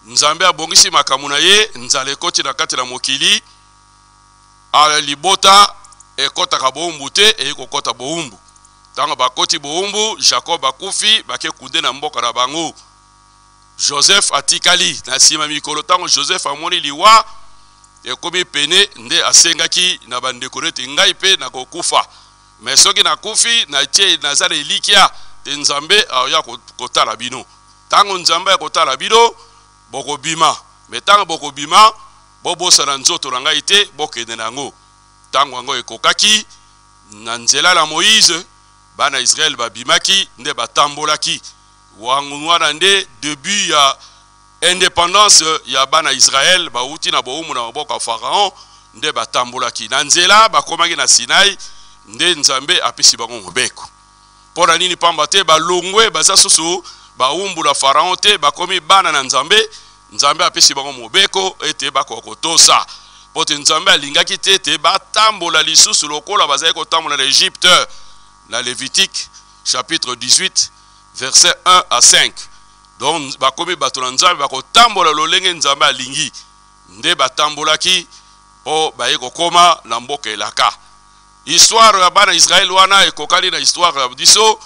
Nzambe abongisi makambo na ye, nzala ekoti na kati na mokili, libota ekotaka bowumbu te, eye kokota bowumbu. Ntango bakoti bowumbu, Jacob akufi, bake kude na mboka na bango. Joseph atikali. Na nsima mikolo, ntango Joseph amoni liwa ekomi pene, nde asengaki na bandeko nete ngai mpe nakokufa, mais soki nakufi, natie naza na elikya te Nzambe akoya kotala bino. Ntango Nzambe akotala bino, bokobima, mais ntango bokobima, bobosana nzoto na ngai te, bokende na yango. Ntango yango ekokaki, na nzela na Moïse, bana Israël babimaki, nde batambolaki. Wango wana nde debut ya independance ya bana Israël, bawuti na bowumbu na maboko ya Pharaon, nde batambolaki na nzela, bakomaki na Sinai, nde Nzambe apesi bango mobeko. Mpo na nini? Pamba te balongwe, baza susu bawumbu na Pharaon te, bakomi bana na Nzambe. Nzambe apesi bango mobeko ete bakoka kotosa, mpo te Nzambe alingaki te ete batambola lisusu lokola bazali kotambola na Egypte. Na Levitique chapitre 18 verset 1 à 5. Donc bakomi bato na Nzambe, bakotambola lolenge Nzambe alingi. Nde batambolaki mpo baye kokoma na mboka elaka. Histoire ya bana Israël wana ekokani na histoire ya biso,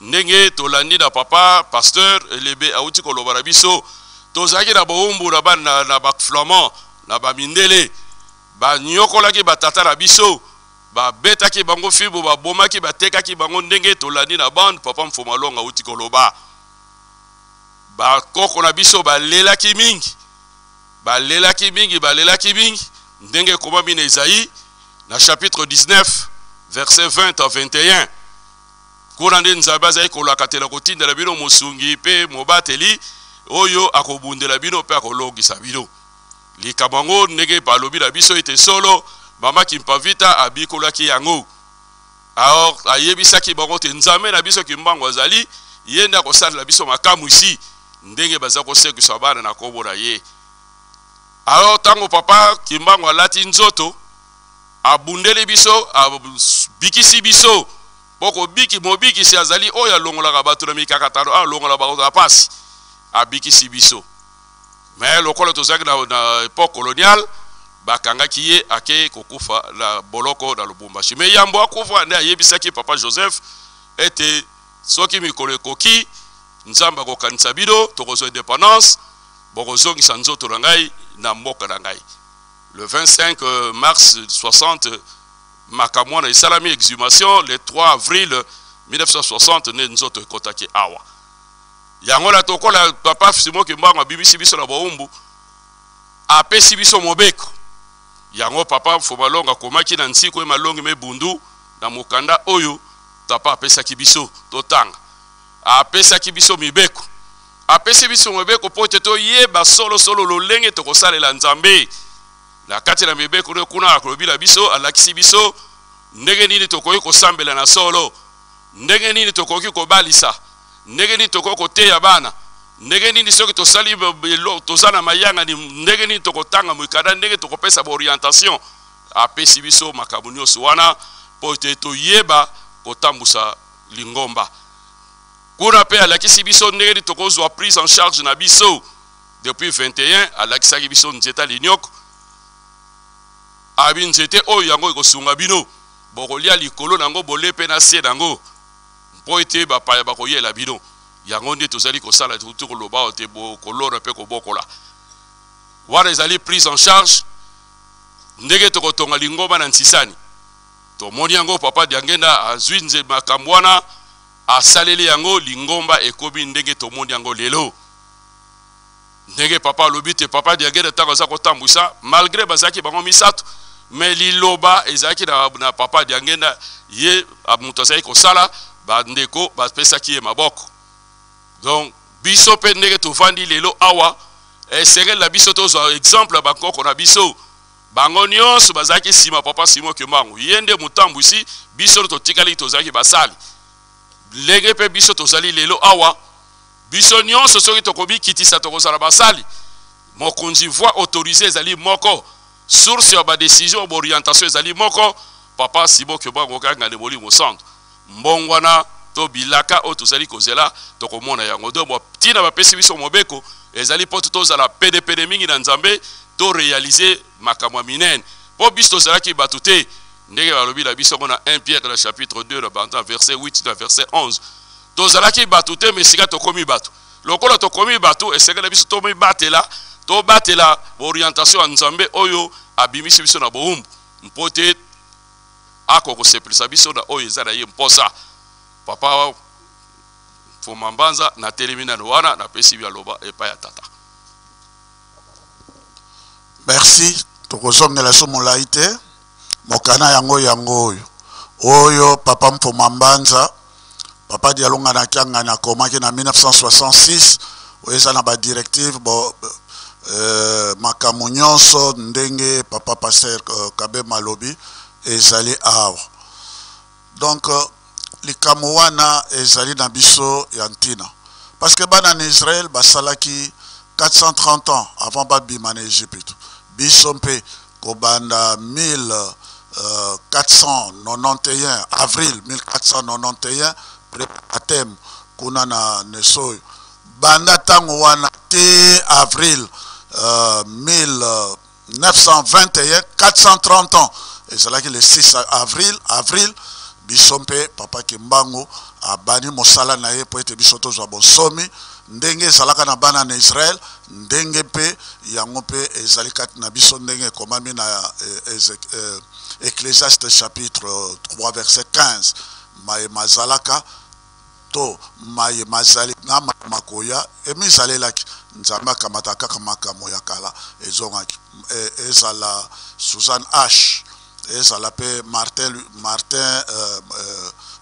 ndenge tolandi na papa pasteur Elebe auti koloba na biso. Tozalaki na bowumbu na bana na ba flamand na ba mindele, banyokolaki batata na biso, babetaki bango fimbo, babomaki, batekaki bango, ndenge tolandi na bande papa Mfomalonga auti koloba. Bakoko na biso balelaki mingi, balelaki mingi, balelaki mingi, ndenge ekomami na Esaïe na chapitre 19 verset 20 à 21. Kuna nde Nzambe azali kolakatela kotindela bino mosungi mpe mobateli oyo akobundela bino mpe akolongisa bino. Likambo yango ndenge balobi na biso ete solo mama Kimpavita abikolaki yango. Alors ayebisaki bango te Nzambe na biso Kimbangu azali, ye nde akosalela biso makamwisi ndenge baza kosekwisa bana na kombo na ye. Alors tango papa Kimbangu alati nzoto, abundeli biso, abikisi biso. Po kobiki, mobikisi azali oyo alongolaka bato na mikakatano, alongola bato na pasi, abikisi biso. Mais lokola tozalaki na epoque coloniale, bakangaki ye, ake kokufa na boloko na Lubumbashi. Mais yambo akufa nde ayebisaki papa Joseph ete soki mikolo ekoki, Nzambe akokanisa bino, tokozwa independance, bokozongisa nzoto na ngai na mboka na ngai. Le 25 mars 60, makambo wana esalami, exhumation le 3 avril 1960 nde nzoto ekotaki awa. Yango na tokola papa Simon Kimbangu abimisi biso na bowumbu, apesi biso mobeko. Yango papa Mfomalonga akomaki na nsiko ye malongi mebundu na mokanda oyo papa apesaki biso totanga. Apesaki biso mibeko. Apesi biso mobeko mpo ete toyeba solo solo lolenge tokosalela Nzambe. Na kati na mibeko nde kuna akolobi na biso, alakisi biso ndenge nini tokoki kosambela na solo, ndenge nini tokoki kobalisa, ndenge nini tokoki koteya bana, ndenge nini soki tosali toza na mayangani, ndenge nini tokotanga mikanda, ndenge tokopesa ba orientation. Apesi biso makambo nyonso wana mpo ete toyeba kotambusa lingomba. Kuna mpe alakisi biso ndenge nini tokozwa prise en charge na biso. Depuis 21 alakisaki biso nzete linyoko. Abi nzete oyo yango ekosunga bino, bokolia likolo na yango, bole mpe na se na yango, mpo ete bapaya bakoyela bino. Yango nde tozali kosala, touti koloba awa te kolona mpe kobokola. Wana ezali prise en charge ndenge tokotonga lingomba na Ntsisani. Tomoni yango Papa Diangenda azwi nze makambo wana asaleli yango, lingomba ekomi ndenge tomoni yango lelo. Ndenge papa alobi te, Papa Diangenda ntango aza kotambwisa, malgre bazalaki bango misato, mais liloba ezalaki na Papa Diangenda, ye moto azalaki kosala, bandeko bapesaki ye maboko. Donc biso mpe ndenge tovandi lelo awa, esengeli na biso tozwa exemple ya bankoko na biso. Bango nyonso bazalaki nsima Papa Simon Kimbangu, ye nde motambwisi, biso totikali tozalaki basali. Ndenge mpe biso tozali lelo awa, biso nyonso soki tokomikitisa tokozala basali. Mokonzi voix autorisée ezali moko, source ya ba decision ba orientation ezali moko, Papa Simon Kimbangu Kiangani Molimo Santu. Mbongwana to bilaka oyo tozali kozela tokomona yango. Donc ntina bapesi biso mobeko ezali mpo tozala penepene mingi na Nzambe, to realiser makambo ya minene, mpo biso tozalaki bato te. Ndenge balobi na biso yango na 1 Pierre na chapitre 2 na banda verset 8 na verset 11, tozalaki bato te, mais sika tokomi bato. Lokola tokomi bato, esengeli biso tomibatela, tobatela orientation ya Nzambe oyo abimisi biso na bowumbu, mpo te ako kosepelisa biso na oyo eza na ye mposa. Papa Mfuma Mbanza, natelemi nano wana, napesi bialoba epai ya tata. Merci, tokozongela so molai te. Mokana yango yango oyo oyo Papa Mfuma Mbanza, Papa Dialunga na Kiangani akomaki na 1966, oyo eza na ba directive bo makambo nyonso ndenge Papa Pasteur Kabema alobi ezali awa. Donc likambo wana ezali na biso ya ntina, parce que bana na Israël basalaki 430 ans avant babima na Egypte. Biso mpe kobanda 1491, avril 1491, pré-baptême kuna na Nesoyo, banda ntango wana te avril 1921, 430 ans, ezalaki le 6 avril, biso mpe Papa Kimbangu abandi mosala na ye mpo ete biso tozwa bonsomi ndenge ezalaka na bana na Israël, ndenge mpe yango mpe ezali kati na biso, ndenge ekomami na Ecclésiaste chapitre 3 verset 15, maye mazalaka to maye mazali na maye makoya emizalelaki. Nzambe akamata kaka makambo ya kala ezongaki. Ezala Suzanne H, ezala pe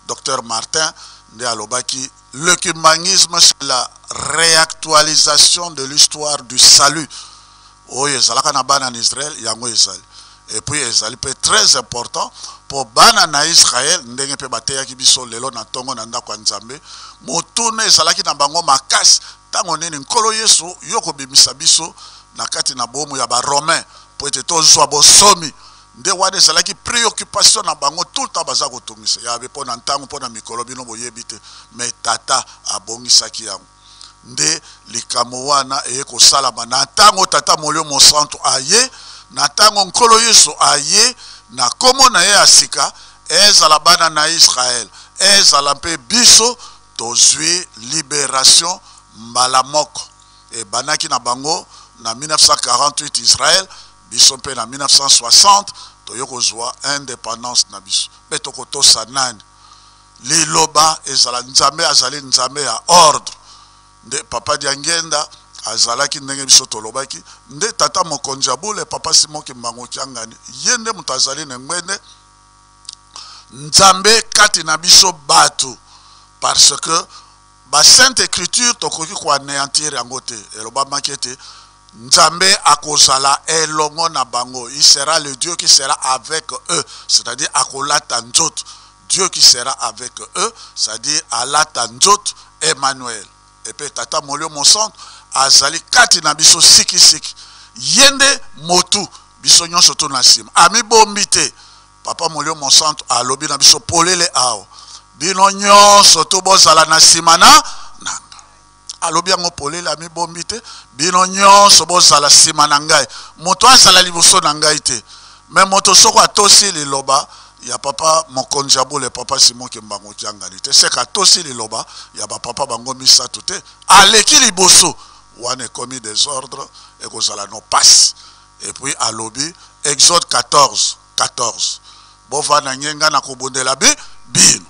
Docteur Martin nde alobaki le kimbanguisme c'est la réactualisation de l'histoire du salut oyo ezalaka na bana na Israël, yango ezali. Et puis ezali pe très important po bana na Israël ndenge pe bateyaki biso lelo na tongo na ndako ya Nzambe, motuna ezalaki na bango makasi tango nini Nkolo Yesu yo kobimisa biso na kati na bomu ya ba Romains po ete tozwa bosomi. Nde wana ezalaki préoccupation na bango tout le temps, baza kotungisa yabe po na ntango, po na mikolo bino boyebi te, mais tata abongisaki yango. Nde likambo wana eye kosalama na ntango tata Molimo Mosantu aye, na ntango Nkolo Yesu aye na kombo na ye ya sika, ezala bana na Israël, ezala mpe biso, tozwi liberation mbala moko. Ebandaki na bango na 1948 Israël, biso mpe na 1960 toye kozwa indépendance na biso. Mpe tokotosa nani? Liloba ezala Nzambe azali Nzambe ya ordre. Nde Papa Diangienda azalaki ndenge biso tolobaki, nde tata mokonzi ya bule Papa Simon Kimbangu Kiangani, ye nde moto azali na ngbende Nzambe kati na biso bato, parce que ba sainte écriture tokoki ko anéantir yango te. Elobamaki ete Nzambe akozala elongo na bango, il sera le Dieu qui sera avec eux, c'est-à-dire akolata nzoto. Dieu qui sera avec eux, c'est-à-dire alata nzoto, Emmanuel. Et puis tata Molimo Mosantu azali kati na biso sikisiki, ye nde motu. Biso nyonso to na nsima. Amibombi te. Papa Molio Mosantu alobi na biso polele awa. Bino nyonso to bozala na nsima na nanga. Alobi yango polele, amibombi te. Bino nyonso bozala nsima na ngai. Moto azala liboso na ngai te. Mais moto soko atosi liloba ya papa mokonzi ya bule, papa Simon Kimbangu Kiangani te, seka atosi liloba ya ba papa bango misato te, aleki liboso wana ekomi desordre, ekozala no pasi. Et puis alobi Exode 14 14, bovanda nge nga nakobundela bi bino.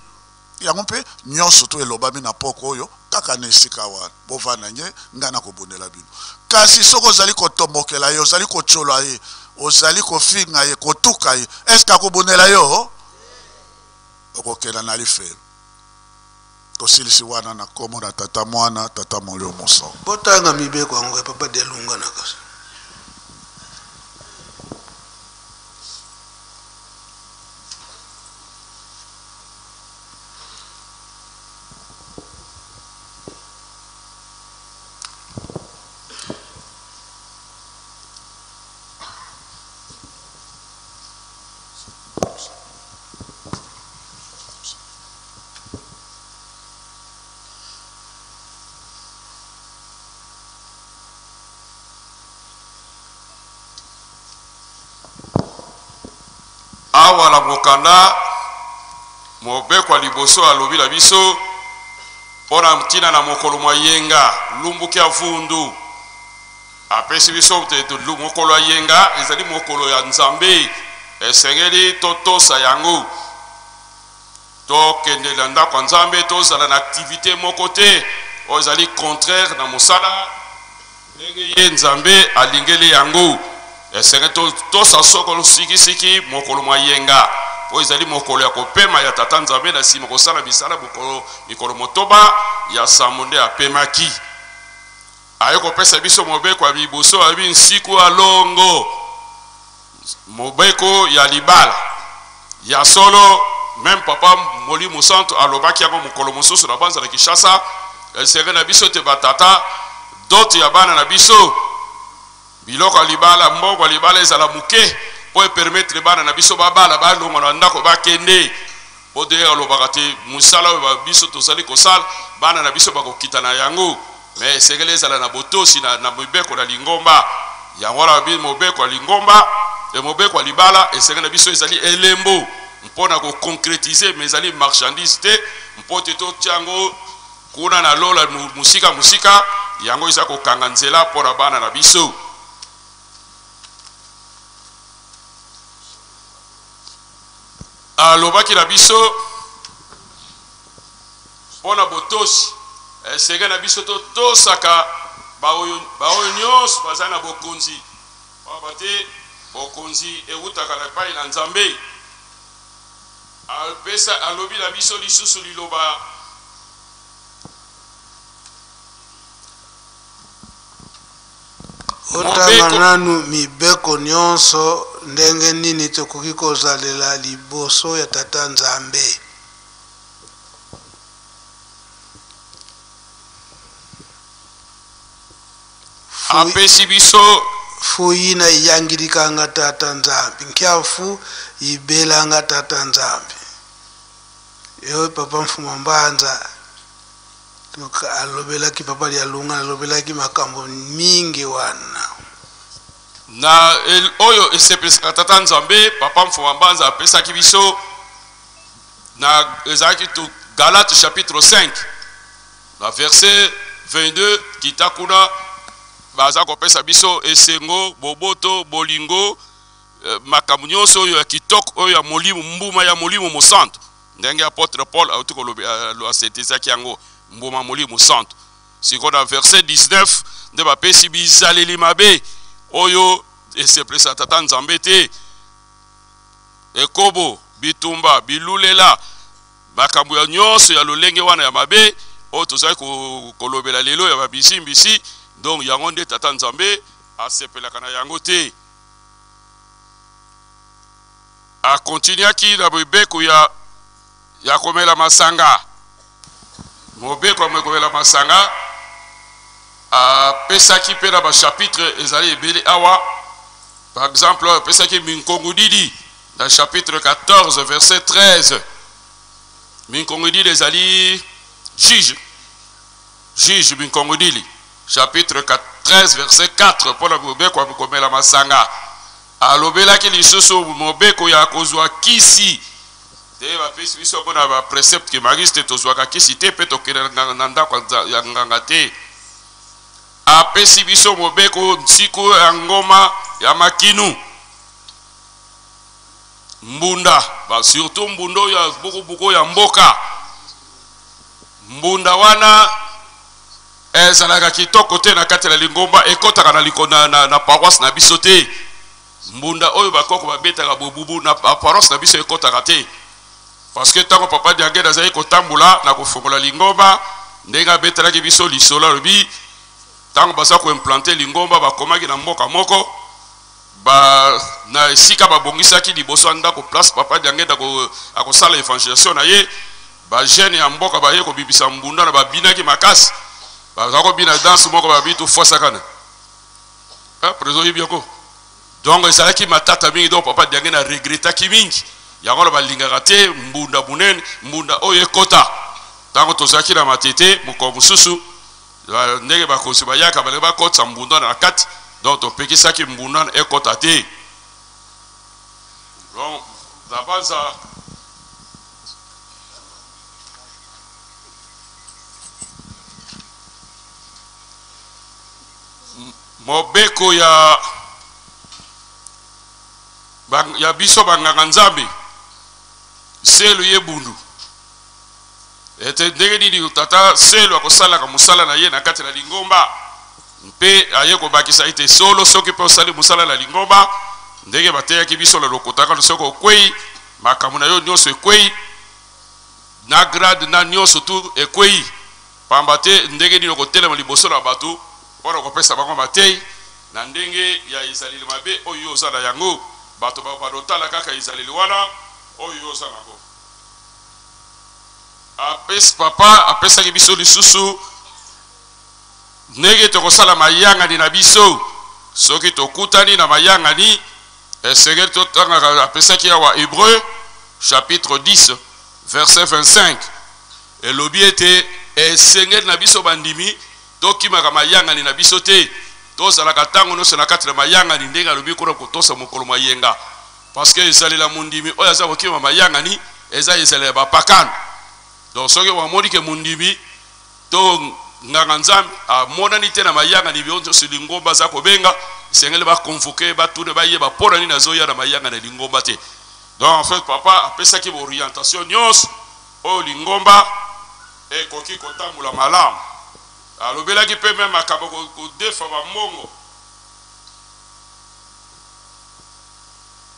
Yango mpe nyonso to elobami na poko oyo kaka na esika wana, bovanda nge nga nakobundela bino. Kasi soki ozali kotombokela ye, ozali kotyola ye, ozali kofinga ye, kotuka ye, eske akobundela yo? Okokenda na lifelo. Tosilisi wana na nkombo na Tata, Mwana, Tata Molimo Mosantu. Botanga mibeko yango ya Papa Dialungana kasi. Awa na mokanda mobeko ya liboso alobi na biso mpo na ntina na mokolo mwa yenga lumbuki ya vundu. Apesi biso te mokolo ya yenga ezali mokolo ya Nzambe, esengeli totosa yango. Tokende na ndako ya Nzambe, tozala na activite moko te oyo ezali contraire na mosala ndenge ye Nzambe alingeli yango. Esengeli totosa soko sikisiki mokolo mwa yenga, oyo ezali mokolo ya kopema ya Tata Nzambe na nsima kosala misala mokolo mikolo motoba ya sambo nde apemaki. Aye kopesa biso mobeko ya liboso, alobi nsiku ya longo, mobeko ya libala ya solo. Meme papa Molimo Santu alobaki yango mokolo mosusu na banza na Kinshasa, esenge na biso te batata dote ya bana na biso, biloko ya libala, mbongo ya libala ezala moke mpo epermettre bana na biso babala, balongwa na ndako bakende. Mpo te alobaka te mosala oyo biso tozali kosala, bana na biso bakokita na yango, me esengeli ezala na botosi na mibeko na lingomba. Yango wana babi mobeko ya lingomba e mobeko ya libala esengeli na biso ezali elembo mpo na koconcretize, me ezali marchandise te mpo te totia yango kuna na lola mosika mosika. Yango eza kokanga nzela mpo na bana na biso. Alobaki na biso mpo na botosi, esenge na biso totosaka baoyo baoyo nyonso baza na bokonzi, pamba te bokonzi ewutaka na epai na Nzambe. Apesa, alobi na biso lisusu liloba. Otanga nanu mibeko nyonso ndenge nini tokoki kozalela liboso ya Tata Nzambe. Apesi biso Fu yina iyangilikanga Tata Nzambi, nkyafu ibelanga Tata Nzambi. Yo Papa Mfuma Mbanza donc alobelaki Papa Lialunga, alobelaki makambo mingi wana. Na oyo esepelisaka Tata Nzambe. Papa Mfuma Mbanza apesaki biso na ezalaki to Galate chapitre 5 na verset 22 kita kuna, baza kopesa biso esengo, boboto, bolingo, makambo nyonso oyo ya kitoko oyo ya molimo, mbuma ya Molimo Mosantu, ndenge apôtre Paul auti koloba, asentisaki yango mbuma Molimo Mosantu. Sikoyo na verset 19 nde bapesi bizaleli mabe oyo esepelisa Tata Nzambe te: ekobo, bitumba, bilulela, makambo ya nyonso ya lolenge wana ya mabe oyo tozali kolobela lelo ya babisimbisi. Donc yango nde Tata Nzambe asepelaka na yango te. Akontinuaki na mibeko ya komela masanga, mobeko ya komela masanga apesaki mpe na bachapitre ezali ebele awa. Par exemple, oyo apesaki Minkongudidi na chapitre 14 verset 13. Minkongudidi ezali juge. Juge Minkongudili chapitre 13 verset 4 mpo na mobeko ya komela masanga. Alobelaki lisusu mobeko ya kozwa kisi te. Bapesi biso mpo na ba précepte kimariste, tozwaka kisi te mpe tokende na ndako ya nganga te. Apesi biso mobeko nsiku ya ngoma ya makinu mbunda ba surtout mbunda oyo ya bukubuku ya mboka. Mbunda wana ezalaka kitoko te na kati na lingomba, ekotaka na, na, na, na paroisse na biso te. Mbunda oyo bakoko babetaka bobubu na paroisse na biso ekotaka te, parce que ntango papa Diangenda azali kotambola na kofongola lingomba, ndenge abetelaki biso lisolo, alobi ntango baza koimplante lingomba, bakomaki na mboka moko ba, na esika babongisaki liboso ya ndako place papa Diangenda akosala evangelisation na ye, ba jeune ya mboka baye kobibisa mbunda na babinaki makasi, baza kobina danse moko babi tofwasakana. Ah, president oyebi yango. Donc ezalaki matata mingi, donc papa Diangenda regretaki mingi. Yango wana balingaka te mbunda monene, mbunda oyo ekota. Ntango tozalaki na matete mokolo mosusu, ndenge bakonzi bayaka balingi bakotisa mbunda na kati, donc topekisaki mbunda ekota te. Donc nabanza mobeko ya ya biso banganga nzambe selu ye bundu ete ndenge nini tata selu akosalaka mosala na ye na kati na lingomba, mpe aye kobakisa ete solo soki mpe osali mosala na lingomba ndenge bateyaki biso na lokotaka, soki okwei makambo na yo nyonso ekwei na grade na nyonso tu ekwei, pamba te ndenge nini okotelema liboso na bato mpo na kopesa bango mateyi na ndenge ya ezaleli mabe oyo yo oza na yango. Bato bakobanda kotala kaka ezaleli wana oyo yo oza na yango. Apesi, papa apesaki biso lisusu ndenge tokosala mayangani na biso. Soki tokutani na mayangani, esengeli totangaka. Apesaki awa Hébreu chapitre 10 verset 25, elobi ete esengeli na biso bandimi tokimaka mayangani na biso te, tozalaka ntango nyonso na kati na mayangani, ndenge alobi kuna kotosa mokolo mwa yenga, parce que ezalela mondimi oyo aza kokima mayangani eza ezalela ya bapakano. Donc soki bamoni ke mondimi to nganga nzambe amonani te na mayangani nyonso lingomba aza kobenga, esengeli baconvoke, batuna, bayeba mpo na nini azoya na mayangani ya lingomba te. Donc en fait papa apesaki baorientation nyonso oyo lingomba ekoki kotambola malamu. Alobelaki mpe meme makambo kodefa bambongo.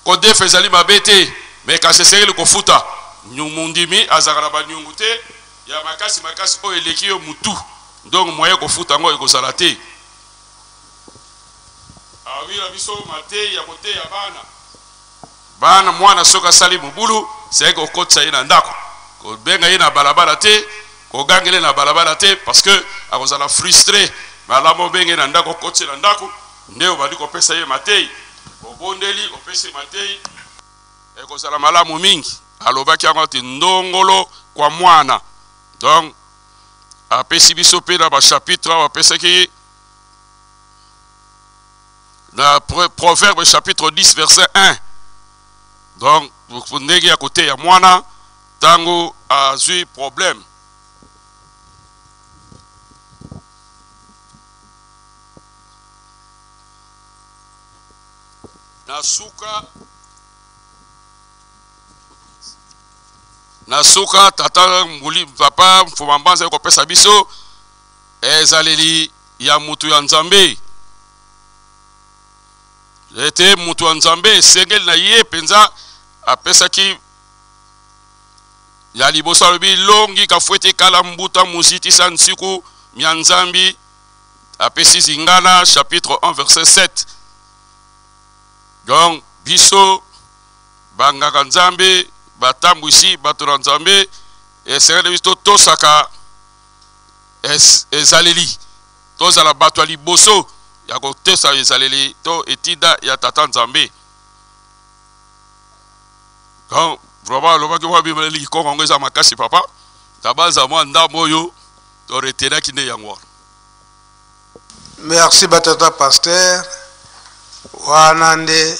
Kodefa ezali mabe te, me kasi esengeli kofuta. Mondimi azalaka na banyongo te ya makasi makasi oyo eleki yo mutu, donc moyen kofuta yango ekozala te. Awila biso mateyi ya koteya bana. Bana, mwana soki asali mobulu, seyaki kokotisa ye na ndako, kobenga ye na balabala te, kogangela ye na balabala te, parce que akozala frustre. Malamu obenge ye na ndako, okotisa ye na ndako, nde obandi kopesa ye mateyi, obondeli, opesi mateyi, ekozala malamu mingi. Alobaki yango ete ndongolo kwa mwana. Donc apesi biso mpe na bachapitre awa, apesaki na Proverbe chapitre 10 verset 1. Donc ndenge ya koteya mwana ntango azwi problème. Na suka na suka, tata mbuli papa Mfuma Mbanza ekopesa biso ezaleli ya mutu ya Nzambe, ete mutu ya Nzambe esengeli na ye mpenza. Apesaki ya liboso, alobi longi kafuete kala mbuta muzitisa nsiku mya Nzambi. Apesi Zingana chapitre 1 verset 7. Donc biso bangaka Nzambe, batambwisi bato na Nzambe, esengeli biso totosaka ezaleli, tozala bato ya liboso ya kotosa ezaleli to etinda ya Tata Nzambe. Donc vraiment alobaki mwa bimeleli kikongo yango eza makasi papa, tabanza mwa ndambo oyo to retenaki nde yango wana. Merci batata pasteur, wana nde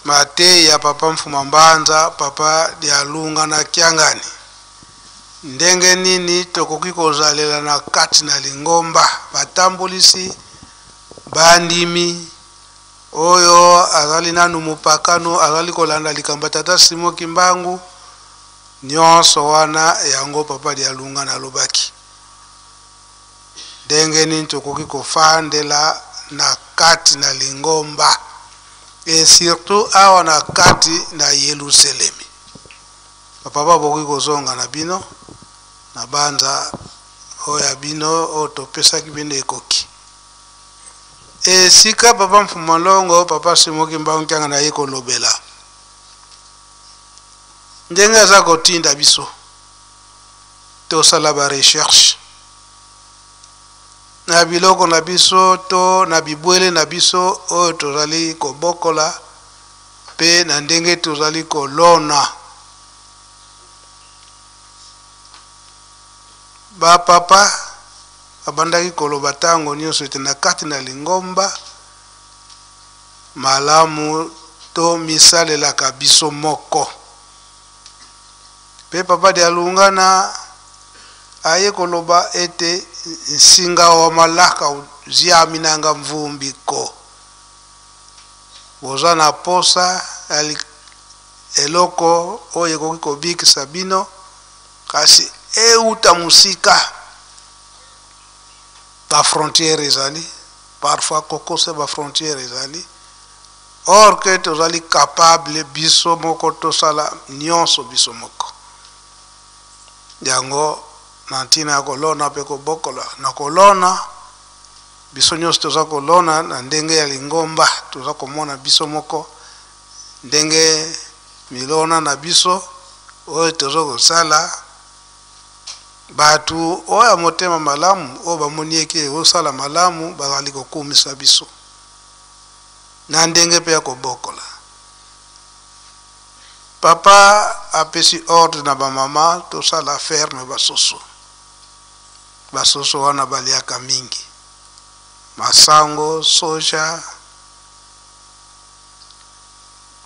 mateyi ya papa Mfuma Mbanza, papa Dialunga na Kiangani. Ndenge nini tokoki kozalela na kati na lingomba batambolisi bandimi oyo azali nanu mopakano, azali kolanda likambo ya tata Simon Kimbangu? Nyonso wana yango papa Dialunga nalobaki. Ndenge nini tokoki kofandela na kati na lingomba et surtout awa na kati na Yelusalemi? Ba papa bokoki kozonga na bino na banza oyo ya bino oyo topesaki bino ekoki. Esika papa Mfuma Longo, papa Simon Kimbangu Kiangani aye kolobela ndenge aza kotinda biso tosala ba recherche na biloko na biso to na bibwele na biso oyo tozali kobokola mpe na ndenge tozali kolona. Ba papa babandaki koloba ntango nyonso ete na kati na lingomba malamu tomisalelaka biso moko. Mpe papa Dialungana aye koloba ete nsinga wa malaka ziami nanga mvumbi ko. Boza na posa ya eloko oyo ekoki kobikisa bino, kasi euta mosika. Ba frontières ezali, parfois kokosa ba frontières ezali. Or que tozali capable biso moko tosala nionso biso moko. Yango na ntina ya kolona mpe kobokola. Na kolona, biso nionso toza kolona na ndenge ya lingomba, toza komona biso moko ndenge milona na biso oyo toza kosala. Bato oyo ya motema malamu oyo bamoni eke ekosala malamu bazali kokumisa biso. Na ndenge pe ya kobokola. Papa apesi ordre na ba mama tosala ferme ba soso. Ba soso wana baliaka mingi. Masango, soja,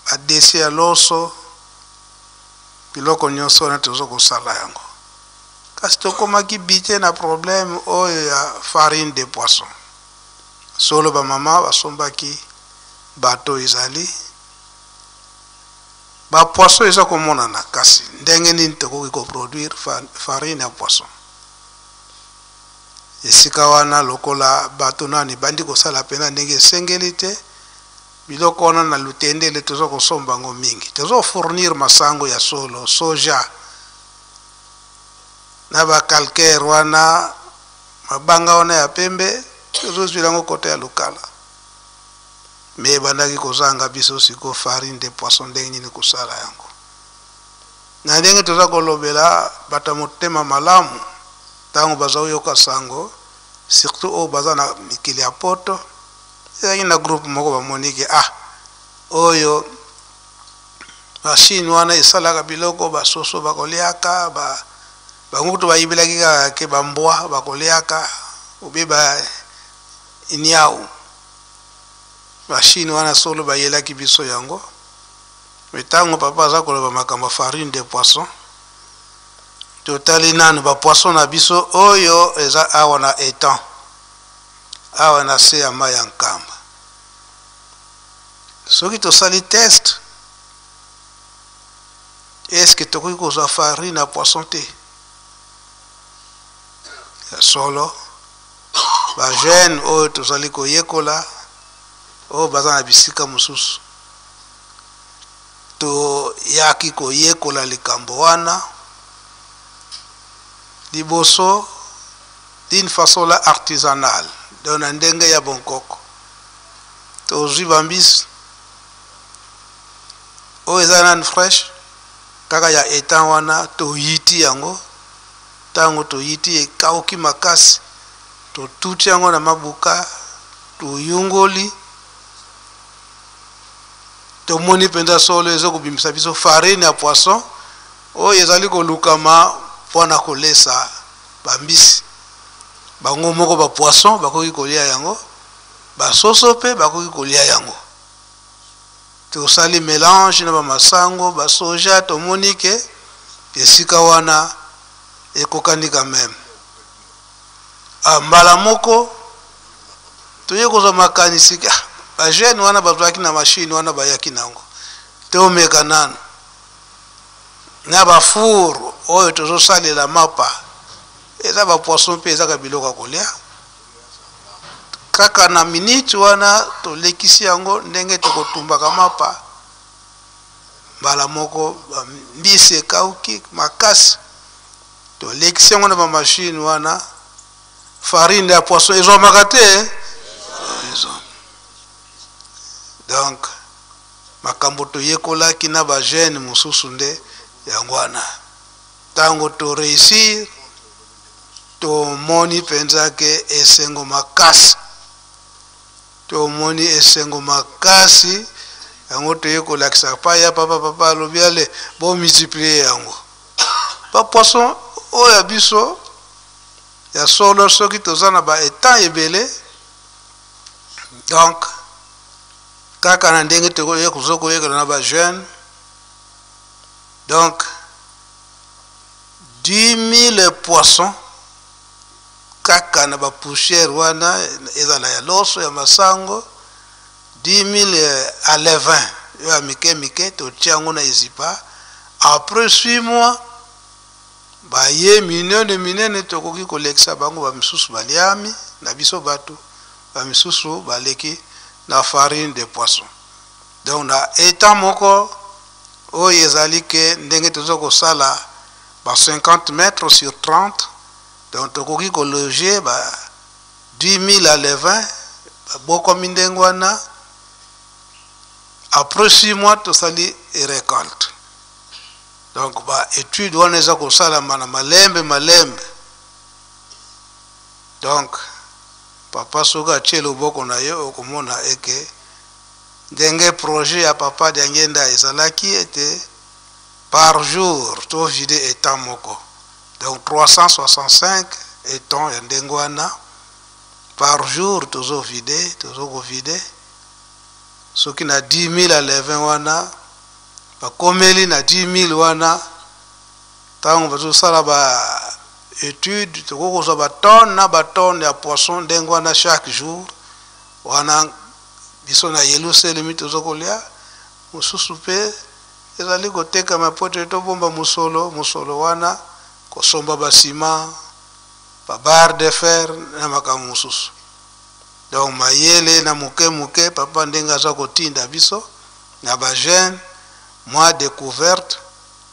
ba desi ya loso, biloko nyonso wana tozo kosala yango. Kasi tokomaki bite na problème oyo ya farine de poisson. Solo ba mama basombaki bateau ezali ba poisson eza komonana kasi ndenge nini tokoki ko produire farine ya poisson esika wana lokola bato nani bandi kosala pena ndenge esengeli te biloko wana na lutendele toza kosomba yango mingi tozo fournir masango ya solo soja na ba calcaire wana Mabanga wana ya pembe tozozwila yango kota ya Lukala. Mais ebandaki kozanga biso siko farine de poisson ndenge nini kosala yango. Na ndenge toza kolobela bato ya motema malamu ntango baza koyoka sango surtout oyo baza na mikili ya poto, ezalaki na groupe moko bamoni ke ah oyo machine wana esalaka biloko basoso bakoliaka ba Bango kutu bayibelaki kaka ke ba mbwa bakoliaka obe ba niawu. Machine wana solo bayelaki biso yango. Mais tango papa aza koloba makambo ya farine de poisson, totali nanu ba poisson na biso oyo eza awa na etang, awa na se ya mayi ya Nkamba. Soki tosali test, Est ce que tokoki kozwa farine ya poisson te? Ya solo, ba jeunes oyo tozali koyekola oyo baza na bisika mosusu, toyaki koyekola likambo wana liboso d'une façon la artisanale, donc na ndenge ya bonkoko. Tozwi bambisi Oyo eza nanu fresh kaka ya etang wana toyiti yango tango toyiti ekauki makasi Totuti yango na mabuka, toyungoli, tomoni mpenza solo ezo kobimisa biso farine ya poisson oyo ezali kolukama mpo na kolesa bambisi. Bango moko ba poisson bakoki kolia yango, basoso mpe bakoki kolia yango. Tosali melange na bamasango, basoja, tomoni ke esika wana ekokani quand même. Ah, mbala moko toye kozwa makanisi ke, ah, ba jeune wana bazwaki na machine wana bayaki nango, tomeka nanu na ba four oyo tozosalela mapa, eza ba poisson mpe ezaka biloko ya kolia. Kaka na minute wana tolekisi yango ndenge tokotumbaka mapa, mbala moko mbisi ekauki makasi, tolekisi yango na ba machine wana, farine ya poisson ezwamaka te. Donc makambo toyekolaki na ba jeune mosusu nde yango wana. Ntango to réussir, tomoni mpenza ke esengo makasi, tomoni esengo makasi yango toye kolakisa pa ya papa. Papa alobi ale bo multiplier yango ba poisson oyo ya biso ya solo, soki toza na ba étang ebele. Donc kaka na ndenge tozo koyekola na ba jeune, donc 10 000 poissons kaka na ba poussière wana, ezala ya loso, ya masango, 10 000 alevin oyo ya mike mike, totia yango na ezipa. Après 6 mois baye minene minene, tokoki kolekisa bango. Bamisusu baliami na biso bato, bamisusu baleki na farine de poisson. Donc na étang moko oyo ezali ke ndenge toza kosala ba 50 mètres sur 30, donc tokoki kologer ba 10 000 alevin babokomi ndenge wana. Après 6 mois tosali récolte. Donc ba étude wana eza kosalama na malembe malembe. Donc papa soki atie loboko na ye, okomona eke ndenge projet ya papa Diangenda ezalaki ete par jour tovide étang moko, donc 365 étang ya ndenge wana par jour tozovide, tozokovide. Soki na 10 000 alevin wana bakomeli na 10 000 wana, ntango bazosala ba étude, tokoki kozwa batonne na batonne ya poisson ndenge wana chaque jour. Wana biso na Yelusalemi toza kolia, mosusu mpe ezali kotekama po ete tobomba mosolo. Mosolo wana kosomba basima, babarre de fer na makambo mosusu. Donc mayele na moke moke, papa ndenge aza kotinda biso na bajeune, mwa découverte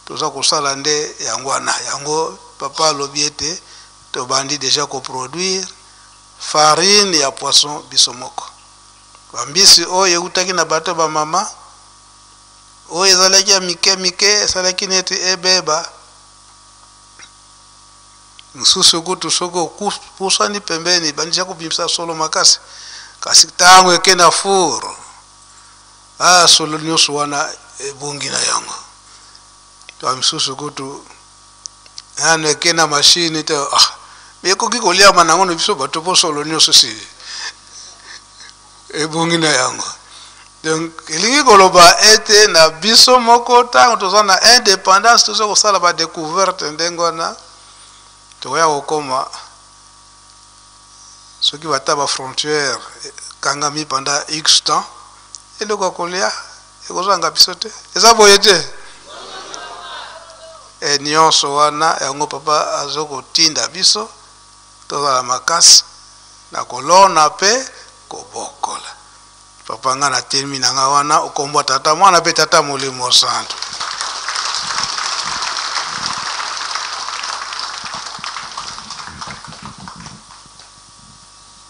toza kosala nde yango wana. Yango papa alobi ete tobandi déjà koproduire farine ya poisson biso moko. Bambisi oyo eutaki na bato bamama, oyo ezalaki ya mike mike, esalaki neti ebeba. Mosusu kutu soki opusani pembeni, ebandisa kobimisa solo makasi, kasi ntango eke na four, ah, solo nyonso wana ebongi na yango. To misusu kutu nano eke na mashine te, ah, me ekoki koliama nango na biso bato, mpo solo nyonso si ebongi na yango. Donc elingi koloba ete na biso moko, ntango toza na indépendance, toza kosala badécouverte ndenge wana, tokoya kokóma soki bata bafrontière ekangami pendant x temps, eloko ya kolia ekozwanga biso te. Eza boye te? E nyonso wana yango papa aza kotinda biso tozala makasi na kolona mpe kobokola. Papa, nga na telemi na nga wana, okombwa Tata, Mwana mpe Tata Molimo Santo.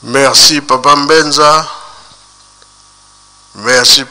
Merci Papa Mbenza. Merci.